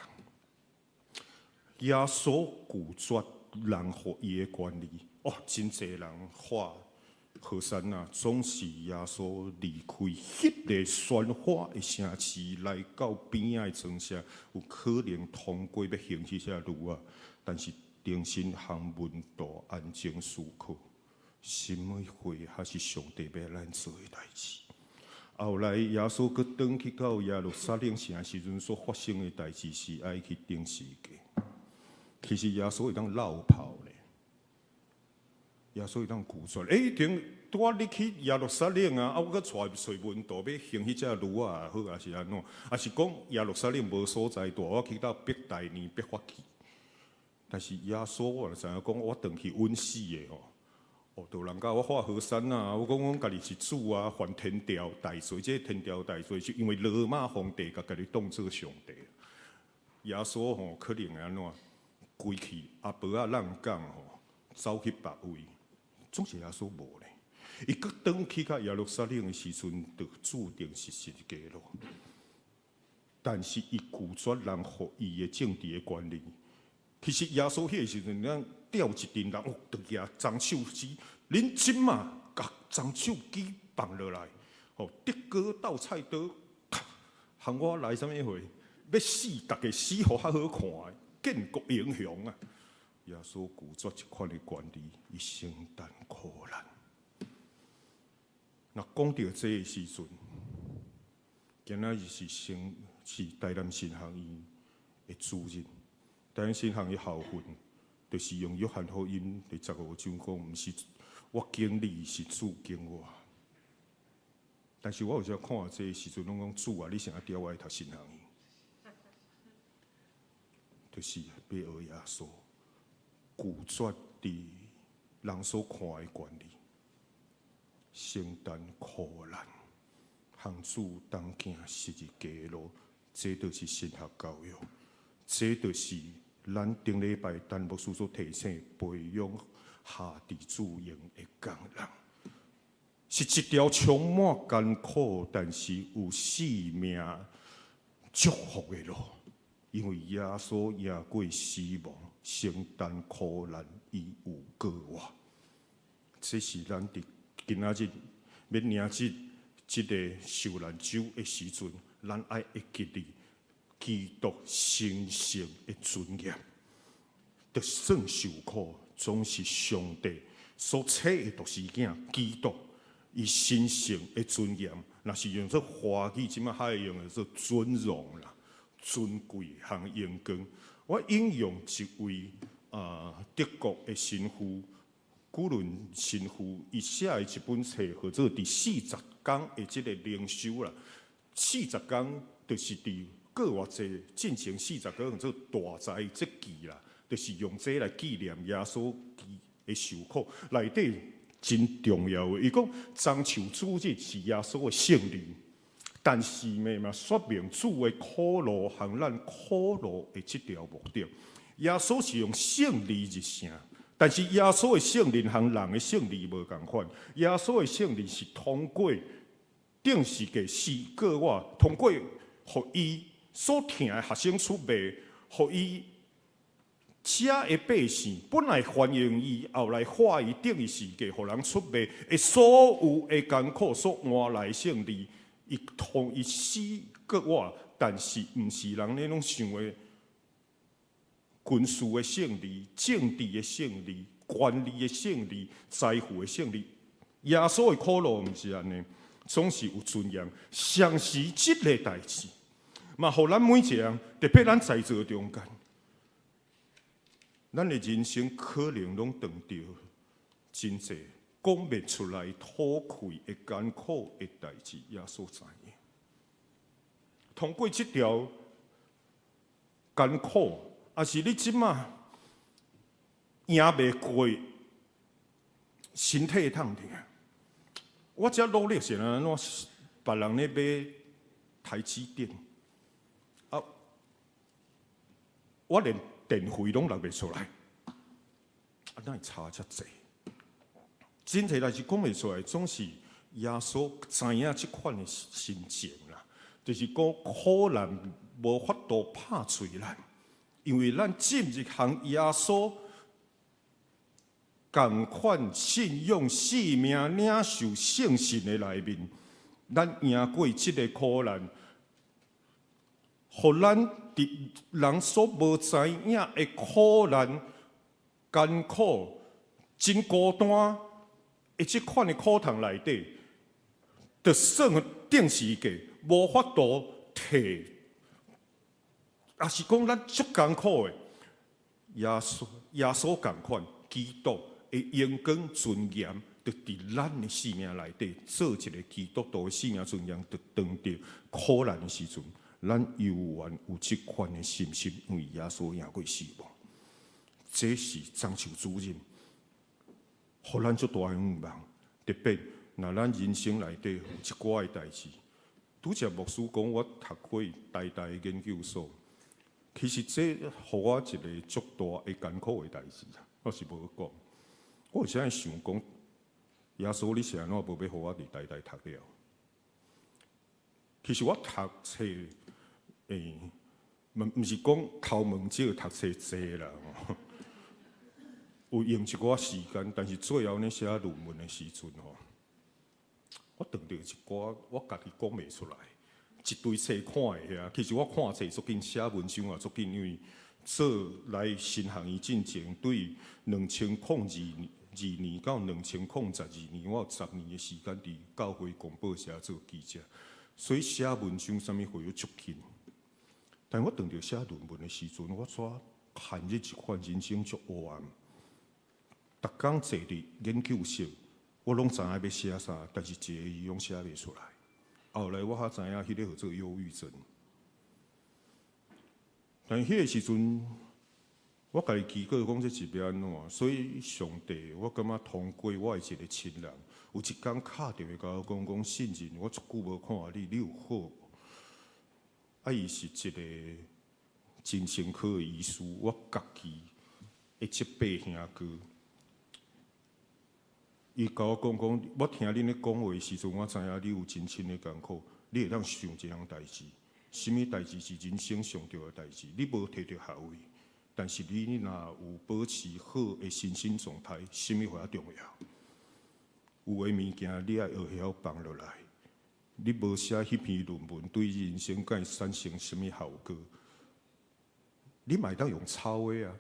耶穌拒絕人予伊的權利，哦，真濟人喊和散那，總是耶穌離開彼个喧譁的城市，來到邊仔的莊舍，有可能通過欲還彼隻驢仔，但是重新予門徒安靜思考，啥物貨還是上帝欲咱做的代誌？後來耶穌閣轉去到耶路撒冷城時陣，所發生的代誌是愛去釘十字架。其實耶穌會當落跑咧，耶穌會當拒絕。欸，一定拄仔你去耶路撒冷啊，啊，我閣帶揣門徒欲還彼隻驢仔也好，抑是按怎？抑是講耶路撒冷無所在蹛，我去到伯大尼、伯法其。但是耶穌我就知影講，我轉去穩死的吼。哦，就人共我喊和散那，我講阮家己是主啊，犯天條大罪，這個天條大罪是因為羅馬皇帝共家己當做上帝。耶穌吼可能會按怎？規氣阿婆仔挵講吼，走去別位，總是耶穌無咧。伊閣轉去到耶路撒冷的時陣，就注定是十字架咯。但是伊拒絕人予伊的政治的權利。其實耶穌彼个時陣，咱調一陣人，哦，就舉棕樹枝，恁這馬共棕樹枝放落來，吼，得戈鬥菜刀，予我來啥物貨？欲死，逐家死予較好看的。建國英雄啊！耶穌拒絕這款的權利，伊承擔苦難。若講著這个時陣，今仔日是先是台南神學院的主日，台南神學院校訓，就是用約翰福音第15章講，毋是我敬你，是主敬我。但是我有時看這个時陣，攏講主啊，你啥調我去讀神學院？就是欲學耶穌，拒絕佇人所看的權利，承擔苦難，和主同行十字架路，這就是神學教育，這就是咱頂禮拜陳牧師所提醒培養下佇主營的工人，是一條充滿艱苦，但是有生命祝福的路。因為耶穌贏過死亡，承擔苦難，伊有過活。這是咱佇今仔日欲迎接這个受難週的時陣，咱愛會記得基督神聖的尊嚴。就算受苦，總是上帝所差的獨生囝基督，伊神聖的尊嚴，若是用做華語，這馬較會用的做尊榮啦。尊貴和榮光。我引用一位德國的神父古倫神父，伊寫的一本冊，號做《佇四十工的這个靈修》啦。四十工就是佇過活節進前四十工做大齋節期啦，就是用這來紀念耶穌的受苦。內底真重要的，伊講棕樹主日是耶穌的勝利。但是呢嘛，說明主的苦路和咱苦路的這條目的。耶穌是用勝利入城，但是耶穌的勝利和人的勝利無仝款。耶穌的勝利是通過釘十字架死過活，通過予伊所疼的學生出賣，予伊遮的百姓本來歡迎伊，後來喝伊釘十字架，予人出賣，的所有的艱苦所換來勝利。伊通伊死過活，但是毋是人咧攏想的軍事的勝利、政治的勝利、權力的勝利、財富的勝利。耶穌的苦路毋是按呢，總是有尊嚴。相是這个代誌，嘛，予咱每一个人，特別咱在座中間，咱的人生可能攏碰著真濟講袂出來討氣的艱苦的代誌，耶穌知影。通過這條艱苦，抑是你這馬贏袂過，身體痛疼。我遮努力是按怎？別人咧買台積電，啊，我連電費攏納袂出來，啊，哪會差遮濟？真濟代誌講袂出來，總是耶穌知影這款的心情啦，就是講苦難無法度拍碎咱，因為咱進入和耶穌仝款信仰性命領受聖神的內面，咱贏過這个苦難，予咱佇人所無知影的苦難、艱苦、真孤單的這款的苦痛內底，就算釘十字架，無法度提，也是講咱足艱苦的，耶穌仝款基督的榮光尊嚴，就佇咱的生命內底做一个基督徒的生命尊嚴，就當著苦難的時陣，咱猶原有這款的信心，因為耶穌贏過死亡。這是張樹主任，予咱足大的向望。特別若咱人生內底有一寡的代誌，拄才牧師講，我讀過台大的研究所，其實這予我一个足大的艱苦的代誌，我是無講。我有時會想講，耶穌你是按怎無欲予我佇台大讀了？其實我讀冊，毋是講頭毛少讀冊濟啦，有用一寡時間，但是最後咧寫論文的時陣吼，我當著一寡我家己講袂出來，一堆冊看會遐。其實我看冊足緊，寫文章也足緊，因為做來神學院進前，對2002年到2012年，我有10年的時間佇教會廣播社做記者，所以寫文章啥物貨都足緊。但我當著寫論文的時陣，我煞陷入一款人生足黑暗。逐工坐佇研究室，我攏知影欲寫啥，但是一個字攏寫袂出來。後來我才知影，彼个號做憂鬱症。但彼个時陣，我家己祈禱講這是欲按怎？所以上帝，我感覺通過我的一個親人，有一工敲電話共我講講信任，我足久無看你，你有好無？啊，伊是一个精神科的醫師，我家己的這伯兄哥。伊共我講講，我聽恁咧講話的時陣，我知影你有真深的艱苦，你會當想一項代誌，啥物代誌是人生上重要的代誌？你無提著學位，但是你若有保持好的身心狀態，啥物較重要？有的物件你愛學曉放落來，你無寫彼篇論文，對人生敢會產生啥物效果？你嘛會當用抄的啊！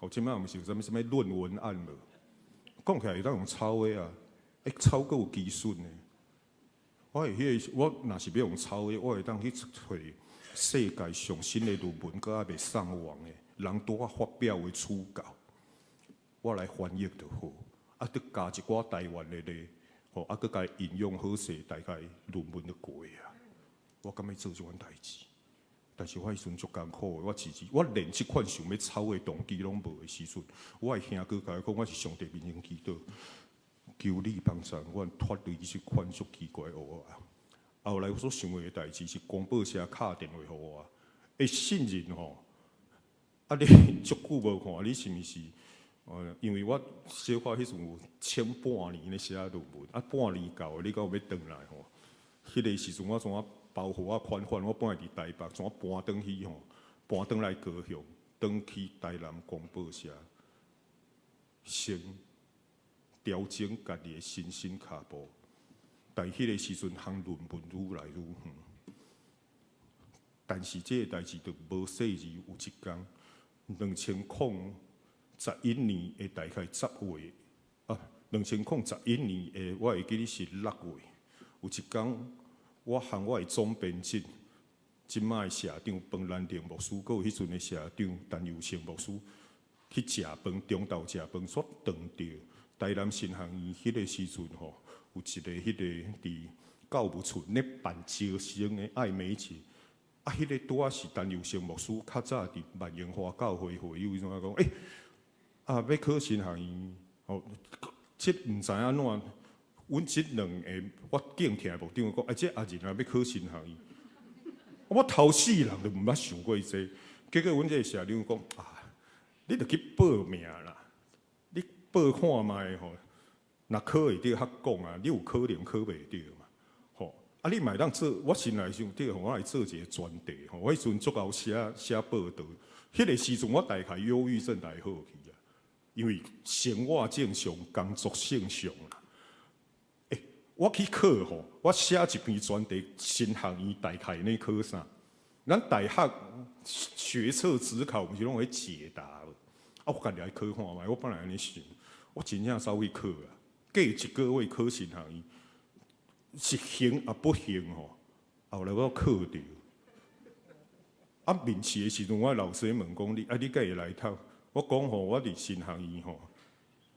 哦，這擺毋是有啥物啥物論文案無？講起來會當用抄的啊，欸，抄閣有基準的。我會彼个，我若是欲用抄的，我會當去揣世界上新的論文，閣猶未上網的，人拄仔發表的初稿，我來翻譯就好。啊，閣加一寡台灣的例，吼，啊，閣共引用好勢，大概論文就過啊。我敢欲做這款代誌？但是我彼時陣足艱苦的，我自己我連這款想欲抄的動機攏無的時陣，我的兄哥共我講，我是上帝面前祈禱，求你幫助阮脫離這款足奇怪的烏啊。後來我所想的代誌是廣播社敲電話予我，欸，信任吼，啊你足久無看，你是毋是？因為我小可彼陣有請半年咧寫論文，啊半年到，你閣有欲轉來吼？彼个時陣我怎啊包袱仔款款，我本來佇台北，怎啊搬轉去吼？搬轉來高雄，轉去台南廣播社，先調整家己的身心跤步。但彼个時陣，項論文愈來愈遠。但是這个代誌就無細膩，有一工，2011年的大概10月，啊，2011年的我會記得是6月，有一工，我和我的總編輯，這擺的社長彭蘭定牧師，閣有彼陣的社長陳佑勝牧師去食飯，中晝食飯，煞撞著台南神學院彼个時陣吼，有一个彼个佇教務處咧辦招生的艾美琪，啊，彼个拄仔是陳佑勝牧師較早佇萬榮華教會會友，伊怎講？欸，啊，欲考神學院，吼，這毋知按怎。阮這兩個我敬聽的牧長講，欸，這阿仁啊欲考神學院，我頭世人都毋捌想過這個。結果阮這个社長講啊，你著去報名啦，你報看覓吼，若考會著較講啊，你有可能考袂著嘛，吼。啊，你嘛會當做，我心內想，對，我來做一個專題吼。我彼陣足𠢕寫寫報道，彼個時陣我大概憂鬱症來好去啊，因為生活正常，工作正常啦。欸，我去考吼，我寫一篇專題，神學院大概咧考啥？咱大學學測指考，毋是攏會解答無？啊，我家己來考看覓，我本來按呢想，我真正走去考啊，過一個月考神學院。是行抑不行吼，後來我考著。啊，面試的時陣，我老師問講你，啊，你敢會來讀？我講吼，我佇神學院吼，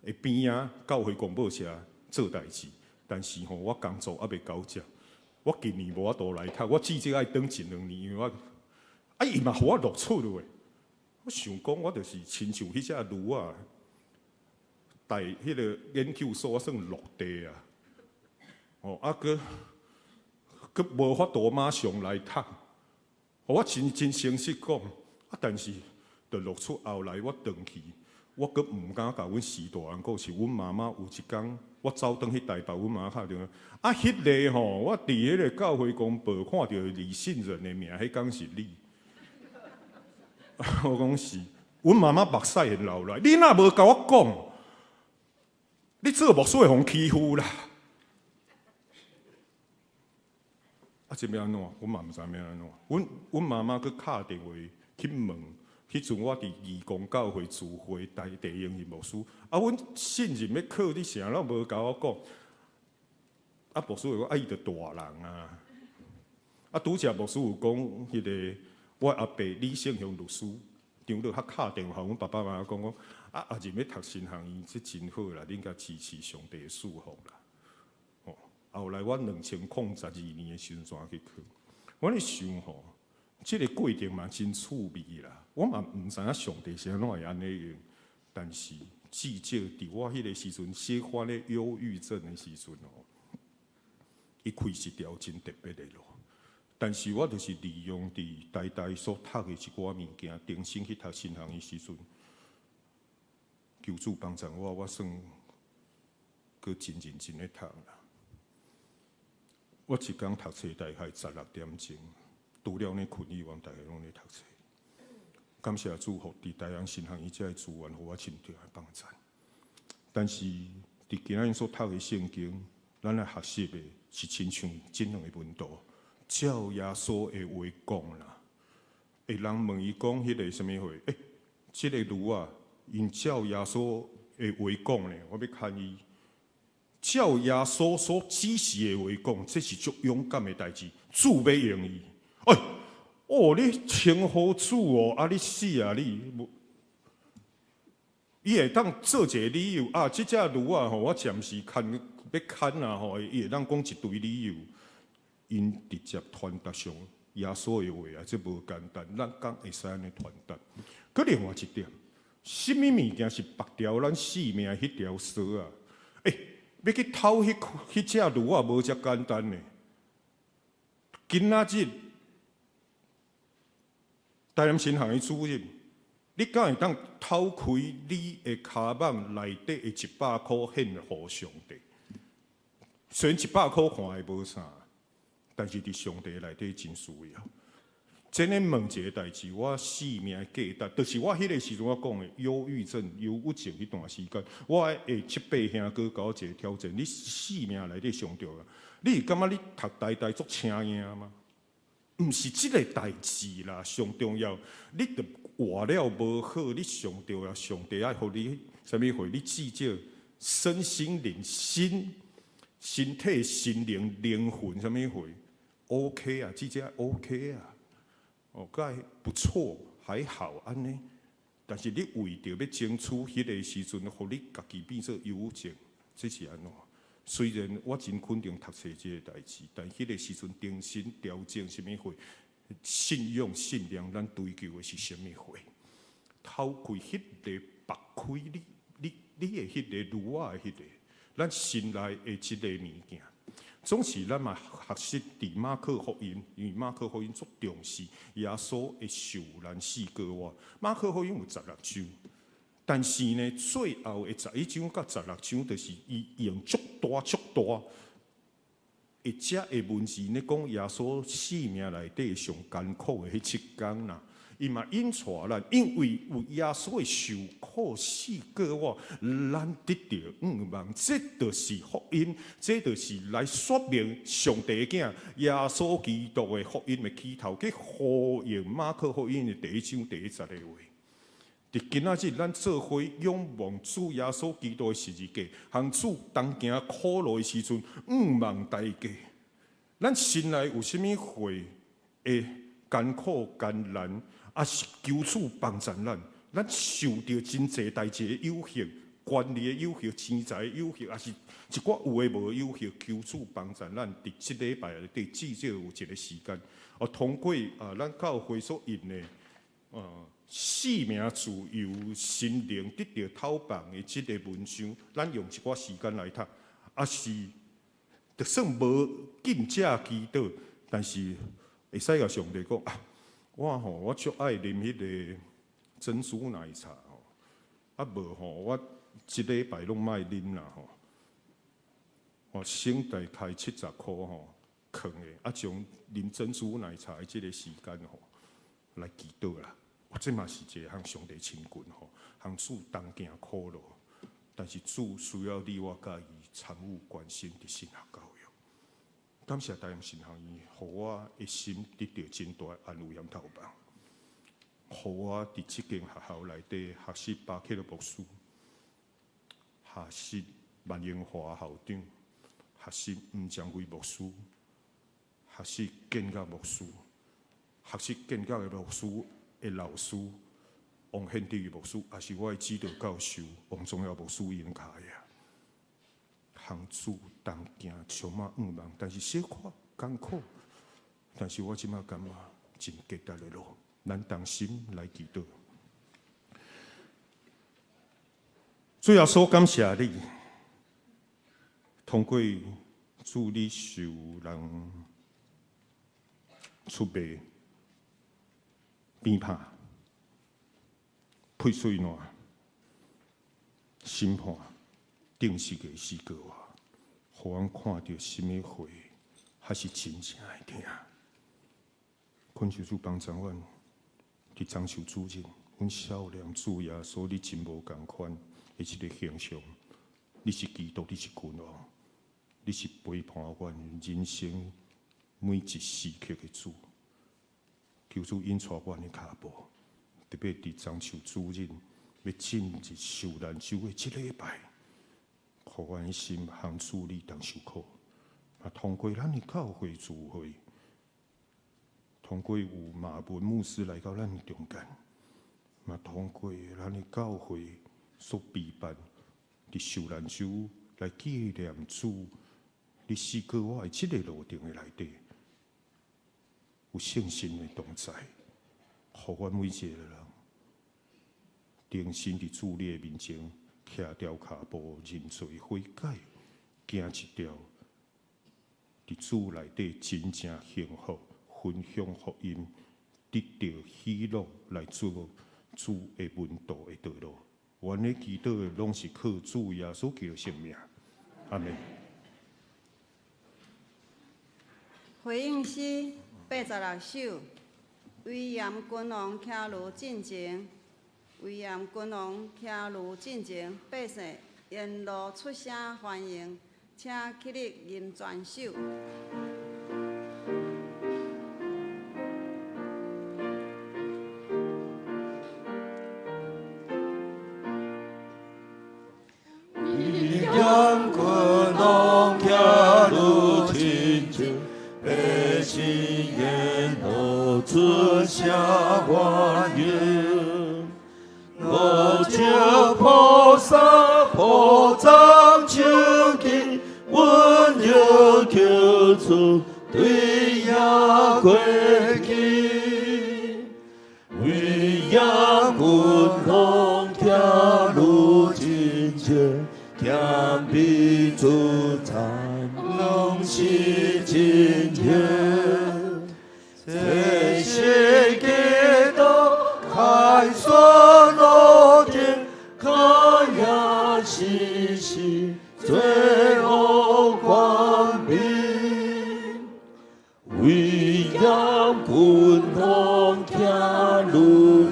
的邊仔教會廣播社做代誌，但是吼，我工作猶未交接，我今年無法度來讀，我至少愛等一兩年，因為我，啊，伊嘛予我錄取了。我想講，我就是親像彼隻驢仔，在彼個研究所，我算落地啊。哦，啊，閣閣無法度馬上來讀，我真真誠實講，啊，但是就錄取後來我轉去，我閣毋敢共阮序大人講，是阮媽媽有一工，我走轉去台北，阮媽敲電話，啊，彼個吼，我佇彼個教會公報看著李信仁的名，彼工是你，我講是，阮媽媽目屎會流來，你若無共我講，你做牧師會予人欺負啦。啊，這欲按怎？阮嘛毋知欲按怎。阮阮媽媽閣敲電話去問，彼陣我佇義工教會聚會，台地英是牧師。啊，阮信任欲靠你啥，攏無共我講。啊，牧師會講，啊，伊就大人啊。啊，拄才牧師有講，彼個我阿伯李勝雄律師，長老較敲電話，阮爸爸媽媽講講，啊，阿仁欲讀神學院，這真好啦，恁共支持上帝的祝福啦。後來我2012年的時陣轉去考，我咧想吼，這個過程嘛真趣味啦。我嘛毋知影上帝是按怎會按呢用，但是至少佇我彼個時陣，小可咧憂鬱症的時陣吼，伊開一條真特別的路。但是我就是利用佇台大所讀的一寡物件，重新去讀神學的時陣，求主幫助我，我算閣真認真咧讀啦。我一工讀冊大概16點鐘，除了咧睏以外，大概攏咧讀冊。感謝主，予佇台陽神學院這个資源，予我真大的幫助。但是佇今仔日所讀的聖經，咱來學習的是親像這兩个門徒，照耶穌的話講啦。欸，人問伊講彼個啥物貨？欸，這个驢仔，𪜶照耶穌的話講咧，我欲牽伊。照耶穌所指示的話講，這是足勇敢的代誌。主欲用伊，哎，哦，你稱呼主哦，啊，你死啊你！伊會當做一個理由啊，這隻驢仔吼，我暫時牽欲牽啊吼，伊會當講一堆理由。𪜶直接傳達上耶穌的話啊，這無簡單。咱敢會使按呢傳達？閣另外一點，啥物物件是縛牢咱性命的彼條索仔？欸，欲去偷彼彼隻驢仔，無遮簡單呢。今仔日台南神學院主任，你敢會當偷開你的跤蠓內底的一百箍獻予上帝？雖然一百箍看會無啥，但是佇上帝內底真需要。真的問一個代誌，我生命的價值，就是我彼個時陣我講的憂鬱症、憂鬱症彼段時間，我的七伯兄閣共我一個挑戰：你生命內底上重要，你是感覺你讀台大足請贏嗎？毋是這個代誌啦，上重要，你著活了無好，你上重要，上帝愛予你啥物貨？你至少身心靈、心、身體、心靈、靈魂啥物貨？OK 啊，至少 OK 啊。哦，閣不錯，還好按呢。但是你為著欲爭取彼個時陣，予你家己變做憂鬱症，這是按怎？雖然我真肯定讀冊這個代誌，但彼個時陣重新調整啥物貨？信仰、信念，咱追求的是啥物貨？偷開彼個縛開你、你、你的彼個驢仔的彼個，咱心內的這個物件。總是咱嘛學習佇馬可福音，因為馬可福音足重視耶穌的受難四個活。馬可福音有十六章，但是呢，最後的11章佮16章，就是伊用足大足大。或者的文字咧講耶穌生命內底上艱苦的彼7工啦。伊嘛引帶咱，因為有耶穌的受苦死過活，咱得著向望，這就是福音，這就是來說明上帝的囝耶穌基督的福音的起頭，去呼應馬可福音的第一章第一節的話。佇今仔日，咱做伙仰望主耶穌基督的十字架，向主同行苦路的時陣，向望代價。咱心內有啥物話會艱苦艱難，抑是求主幫助咱？咱受著真濟代誌的誘惑，權力的誘惑，錢財的誘惑，抑是一寡有的無的誘惑，求主幫助咱。佇這禮拜內底，至少有一個時間，哦，通過啊，咱教會所印的生命自由心靈得著透放的這个文章，咱用一寡時間來讀，抑是就算無禁食祈禱，但是會使共上帝講啊，我吼我足愛啉彼个珍珠奶茶吼，啊無吼我這禮拜攏莫啉啦吼，我省大概70箍吼，囥的，啊將啉珍珠奶茶的這个時間吼來祈禱啦。這嘛是一個向上帝親近吼，向主同行苦路。但是主需要你我佮伊參與關心佇神學教育。感謝大陽神學院，予我的心得著真大的安慰和透放，予我佇這間學校內底學習巴克的牧師，學習萬榮華校長，學習吳章輝牧師，學習建國牧師，學習建國的牧師的老師王憲德牧師，也是我的指導教授王宗耀牧師𪜶教的。向主同行，充滿向望，但是小可艱苦，但是我這馬感覺真結力的路，咱同心來祈禱。主耶穌，感謝你，通過主你受人出賣、鞭拍、噴喙瀾、審判、釘十字架死過活，予阮看著啥物話，才是真正的疼。懇求主幫助阮，佇棕樹主日，阮少年主耶穌，你真無仝款的這个形象，你是基督，你是君王，你是陪伴阮人生每一時刻的主。求主引帶阮的跤步，特別佇棕樹主日欲進入受難週的這禮拜，予阮的心向主你同受苦。啊，通過咱的教會聚會，通過有馬文牧師來到咱的中間，嘛通過咱的教會所備辦佇受難週來紀念主你死過活的這个路程的內底，有聖神的同在，予阮每一个人重新佇主你的面前徛牢跤步，認罪悔改，行一條佇主內底真正幸福、分享福音、得著喜樂來做主的門徒的道路。阮咧祈禱的攏是靠主耶穌基督聖名，阿們。
回應詩86首，威嚴君王騎驢進前，威嚴君王騎驢進前，百姓沿路出聲歡迎，請起立吟全首。
威嚴君王騎驢進前，百姓沿路出聲歡迎。五洲菩薩普藏手記，阮要求主對耶過去。威嚴君王騎驢進前，謙卑主讚攏是真天。這是基督開創路徑，可也是是罪惡權柄。
愈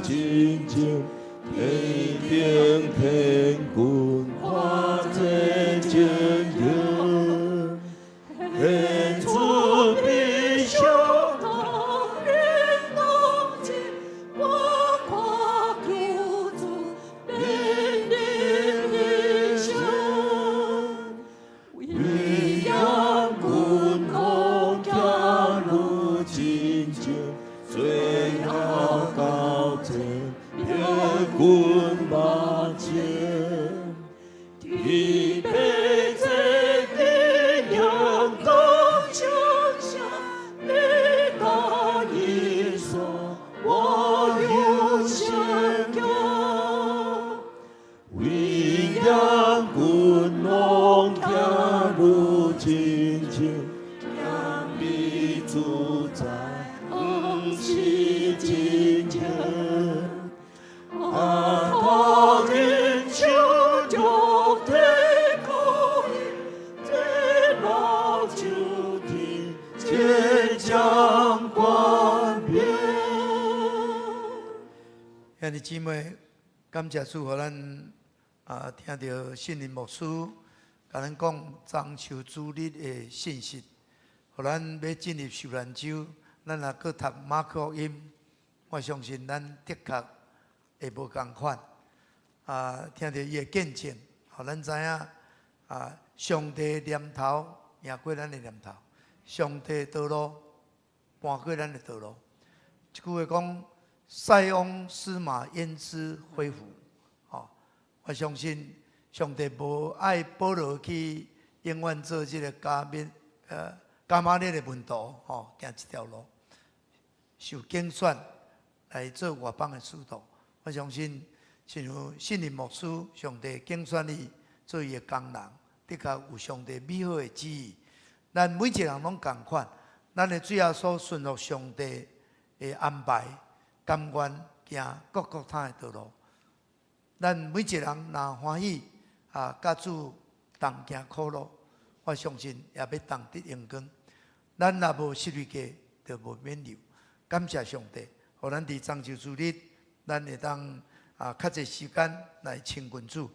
親情，天頂天軍看這情形，獻出悲傷。
同人同情，我看救主面臨犧牲，為羊群路行愈親情，最後到天天軍目前，天父這的陽光相向，你大耶穌我有相交。
為羊群路行愈親情，謙卑自在，毋是真情。啊，他人手中提苦這老秋天，千將冠冕。
兄弟姊妹，感謝主，予咱聽著聖靈牧師共咱講棕樹主日的信息，予咱欲進入受難週，咱若閣讀馬可福音，我相信咱的確會無仝款。聽著伊的見證，予咱知影上帝念頭贏過咱的念頭，上帝道路搬過咱的道路。這句話講，塞翁失馬焉知非福，吼！我相信上帝無愛保羅去永遠做這個加瑪列的門徒，吼，行這條路，受揀選來做外邦的使徒。我相信，親像聖靈牧師，上帝揀選伊做伊的工人，的確有上帝美好的旨意。咱每一個人攏仝款，咱的主耶穌順服上帝的安排，甘願行各各他的道路。咱每一個人若歡喜佮主同行苦路，我相信也欲同得榮光。咱若無十字架，就無免流。感謝上帝，予咱佇棕樹主日，咱會當較濟時間來親近主。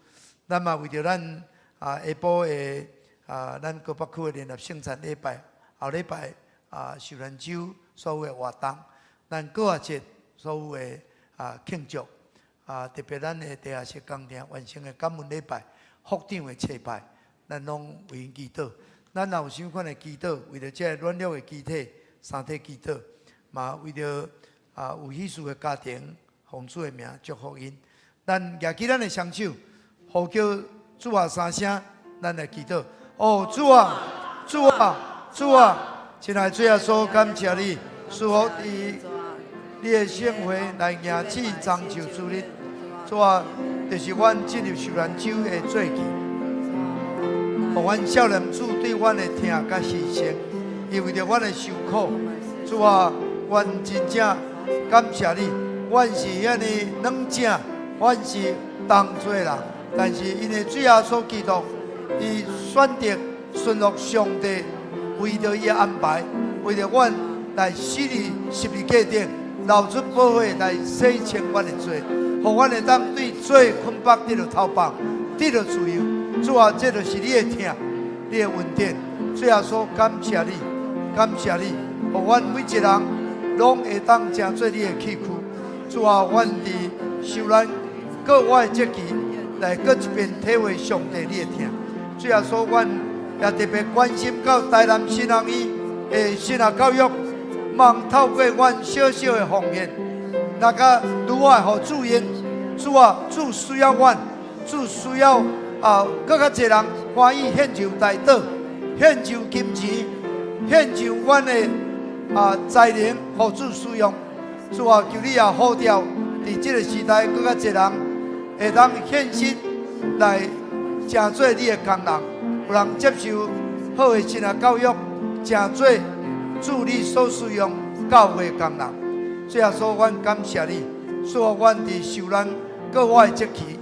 咱嘛為著咱下晡的咱高北區的聯合聖餐禮拜，後禮拜受難週所有的活動，咱過節所有的慶祝，特別咱的地下室工程完成的感恩禮拜、福長的祭拜，咱攏為𪜶祈禱。咱若有啥物款的祈禱，為著這個軟弱的肢體、三體祈禱，嘛為著有喜事的家庭，奉主的名祝福𪜶。咱舉起咱的雙手，呼叫主啊三聲，咱來祈禱。哦，主啊，主啊，主啊！親愛的主耶穌，感謝你，賜福佇你的聖會來迎接棕樹主日。主啊，就是阮進入受難週的節期，予阮少年主對阮的疼佮犧牲，伊為著阮的受苦。主啊，阮真正感謝你，阮是遐爾軟正，阮是重罪人，但是因為主耶穌基督，伊選擇順服上帝，為著伊的安排，為著阮來死佇十字架頂，流出寶血來洗清阮的罪，予阮會當對罪捆綁得著脫綁，得著自由。主啊，這就是你的疼，你的恩典。主耶穌，感謝你，感謝你，予阮每一個人攏會當成做你的器具。主啊，阮佇受難過活的節期，來閣一遍體會上帝你的疼。主耶穌，阮也特別關心到台南神學院的神學教育，望透過阮小小的奉獻，來較愈愛予主用。主啊，主需要阮，主需要閣較濟人歡喜獻上代禱，獻上金錢，獻上阮的才能，予主使用。主啊，求你也呼召，佇這個時代，閣較濟人會當獻身來成做你的工人，有人接受好的神學教育，成做主你所使用教會工人。主耶穌，阮感謝你，賜予阮佇受難過活的節期，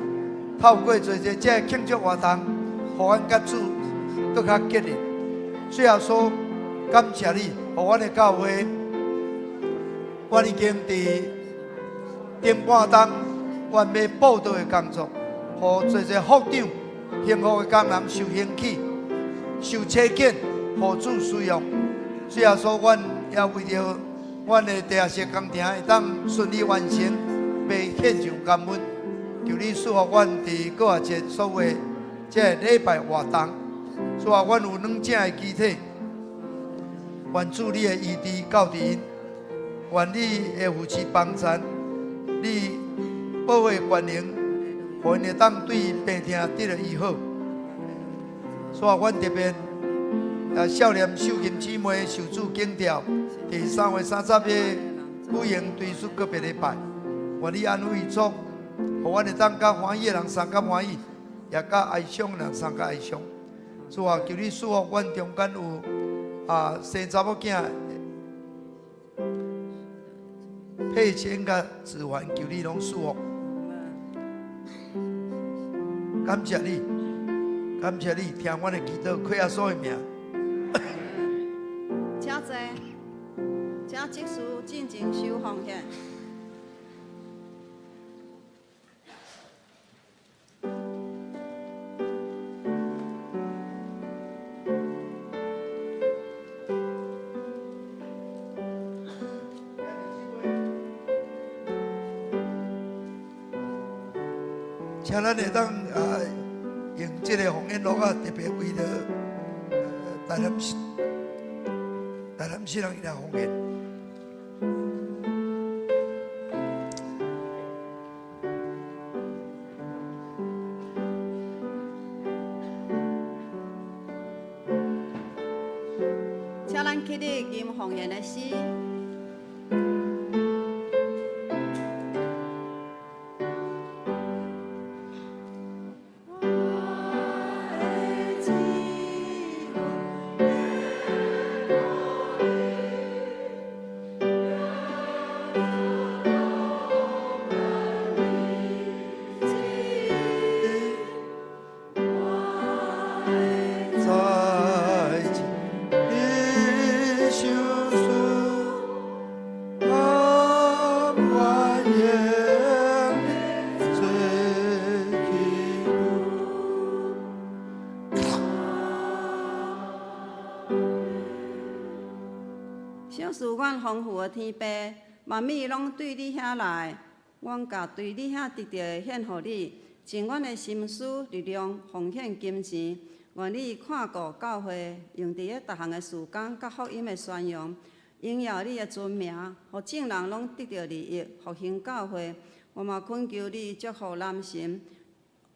透過做這個慶祝活動，予阮佮主閣較結連。主耶穌，感謝你，予阮的教會，阮已經佇頂半冬，阮欲佈道的工作，予濟濟福長、幸福的工人受興起、受差遣，予主使用。主耶穌，阮也為著阮的地下室工程會當順利完成，欲獻上感恩。求你賜福阮佇過活節所有的這个禮拜活動。主啊，阮有軟正的肢體，願主你的醫治到佇𪜶，願你的扶持幫贊，你保護權能，予𪜶會當對病痛得著醫好。主啊，阮特別啊，少年秀琴姊妹受主揀召，佇3月30日舉行追思告別禮拜，願你安慰祝，予阮會當佮歡喜的人相佮歡喜，也佮哀傷的人相佮哀傷。主啊，求你賜福阮中間有啊生查某囝佩芊佮子凡，求你攏賜福。感謝你，感謝你，聽阮的祈禱，靠耶穌的名。
請坐，請執事進前收奉獻。
請咱會當啊用這个奉獻簿仔，特別為著台南市台南市人來奉獻。
請咱起立吟奉獻的詩。
在你相思，甘願做基督。
賞賜阮豐富的天父，萬物攏對你遐來，阮共對你遐得著的獻予你，盡阮的心思力量奉獻金錢，願你看顧教會，用佇咧逐項的事工佮福音的宣揚，榮耀你的尊名，予眾人攏得著利益，復興教會。我嘛懇求你祝福男神，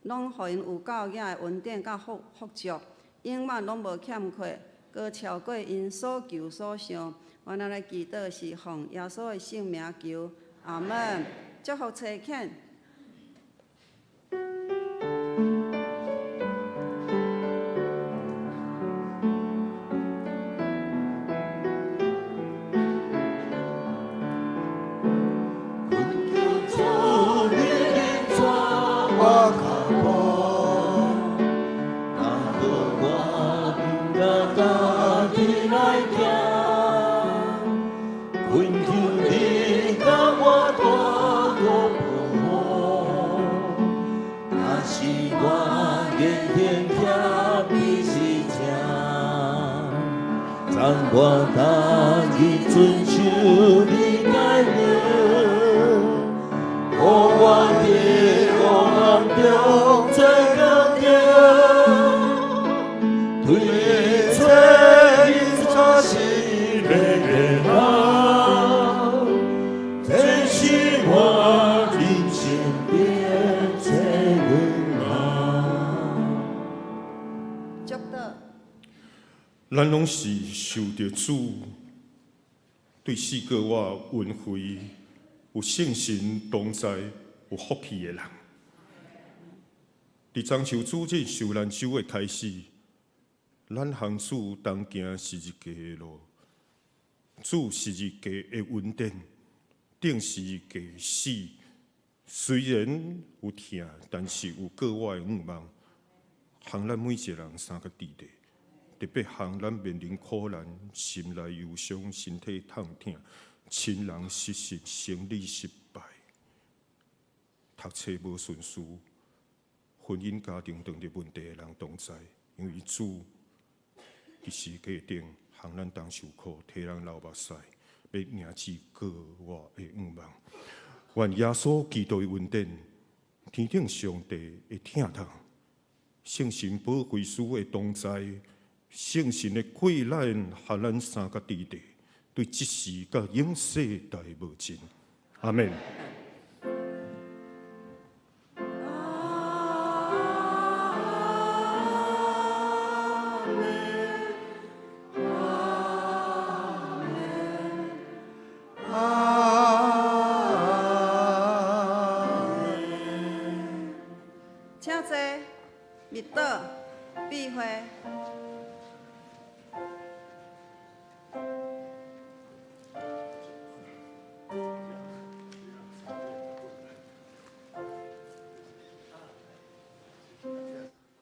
攏予𪜶有夠額的恩典佮富富足，永遠攏無欠缺，閣超過𪜶所求所想。阮來祈禱是奉耶穌的聖名求，阿門。祝福差遣。
懇求主你緊帶
我跤步，
若無我毋敢家己來行，懇求你共我帶路保護。若是我言聽疼彼是正，送我逐日遵守你誡命，予我佇黑暗中做光明，推找伊帶失迷的人，這是我人生的這願望。
祝禱。
咱攏是受著主對四個外恩惠，有聖神同在、有福氣的人。佇中秋主日受難週的開始，咱和主同行十字架的路，主十字架的恩典，釘十字架的死，雖然有疼，但是有格外的向望，予咱每一個人相佮砥礪。特別予咱面臨苦難、心內憂傷、身體痛疼、親人失怙、生理失敗。讀冊無順遂、婚姻家庭當佇問題的人同在，因為主佇十字架頂向咱擔受苦，替咱流目屎，欲贏取過活的願望。願耶穌基督的恩典、天頂上帝的疼痛、聖神保惠師的同在、聖神的啟咱，和咱三個弟弟，對這時佮永世代無盡。阿門。
阿
請坐，默禱，閉會。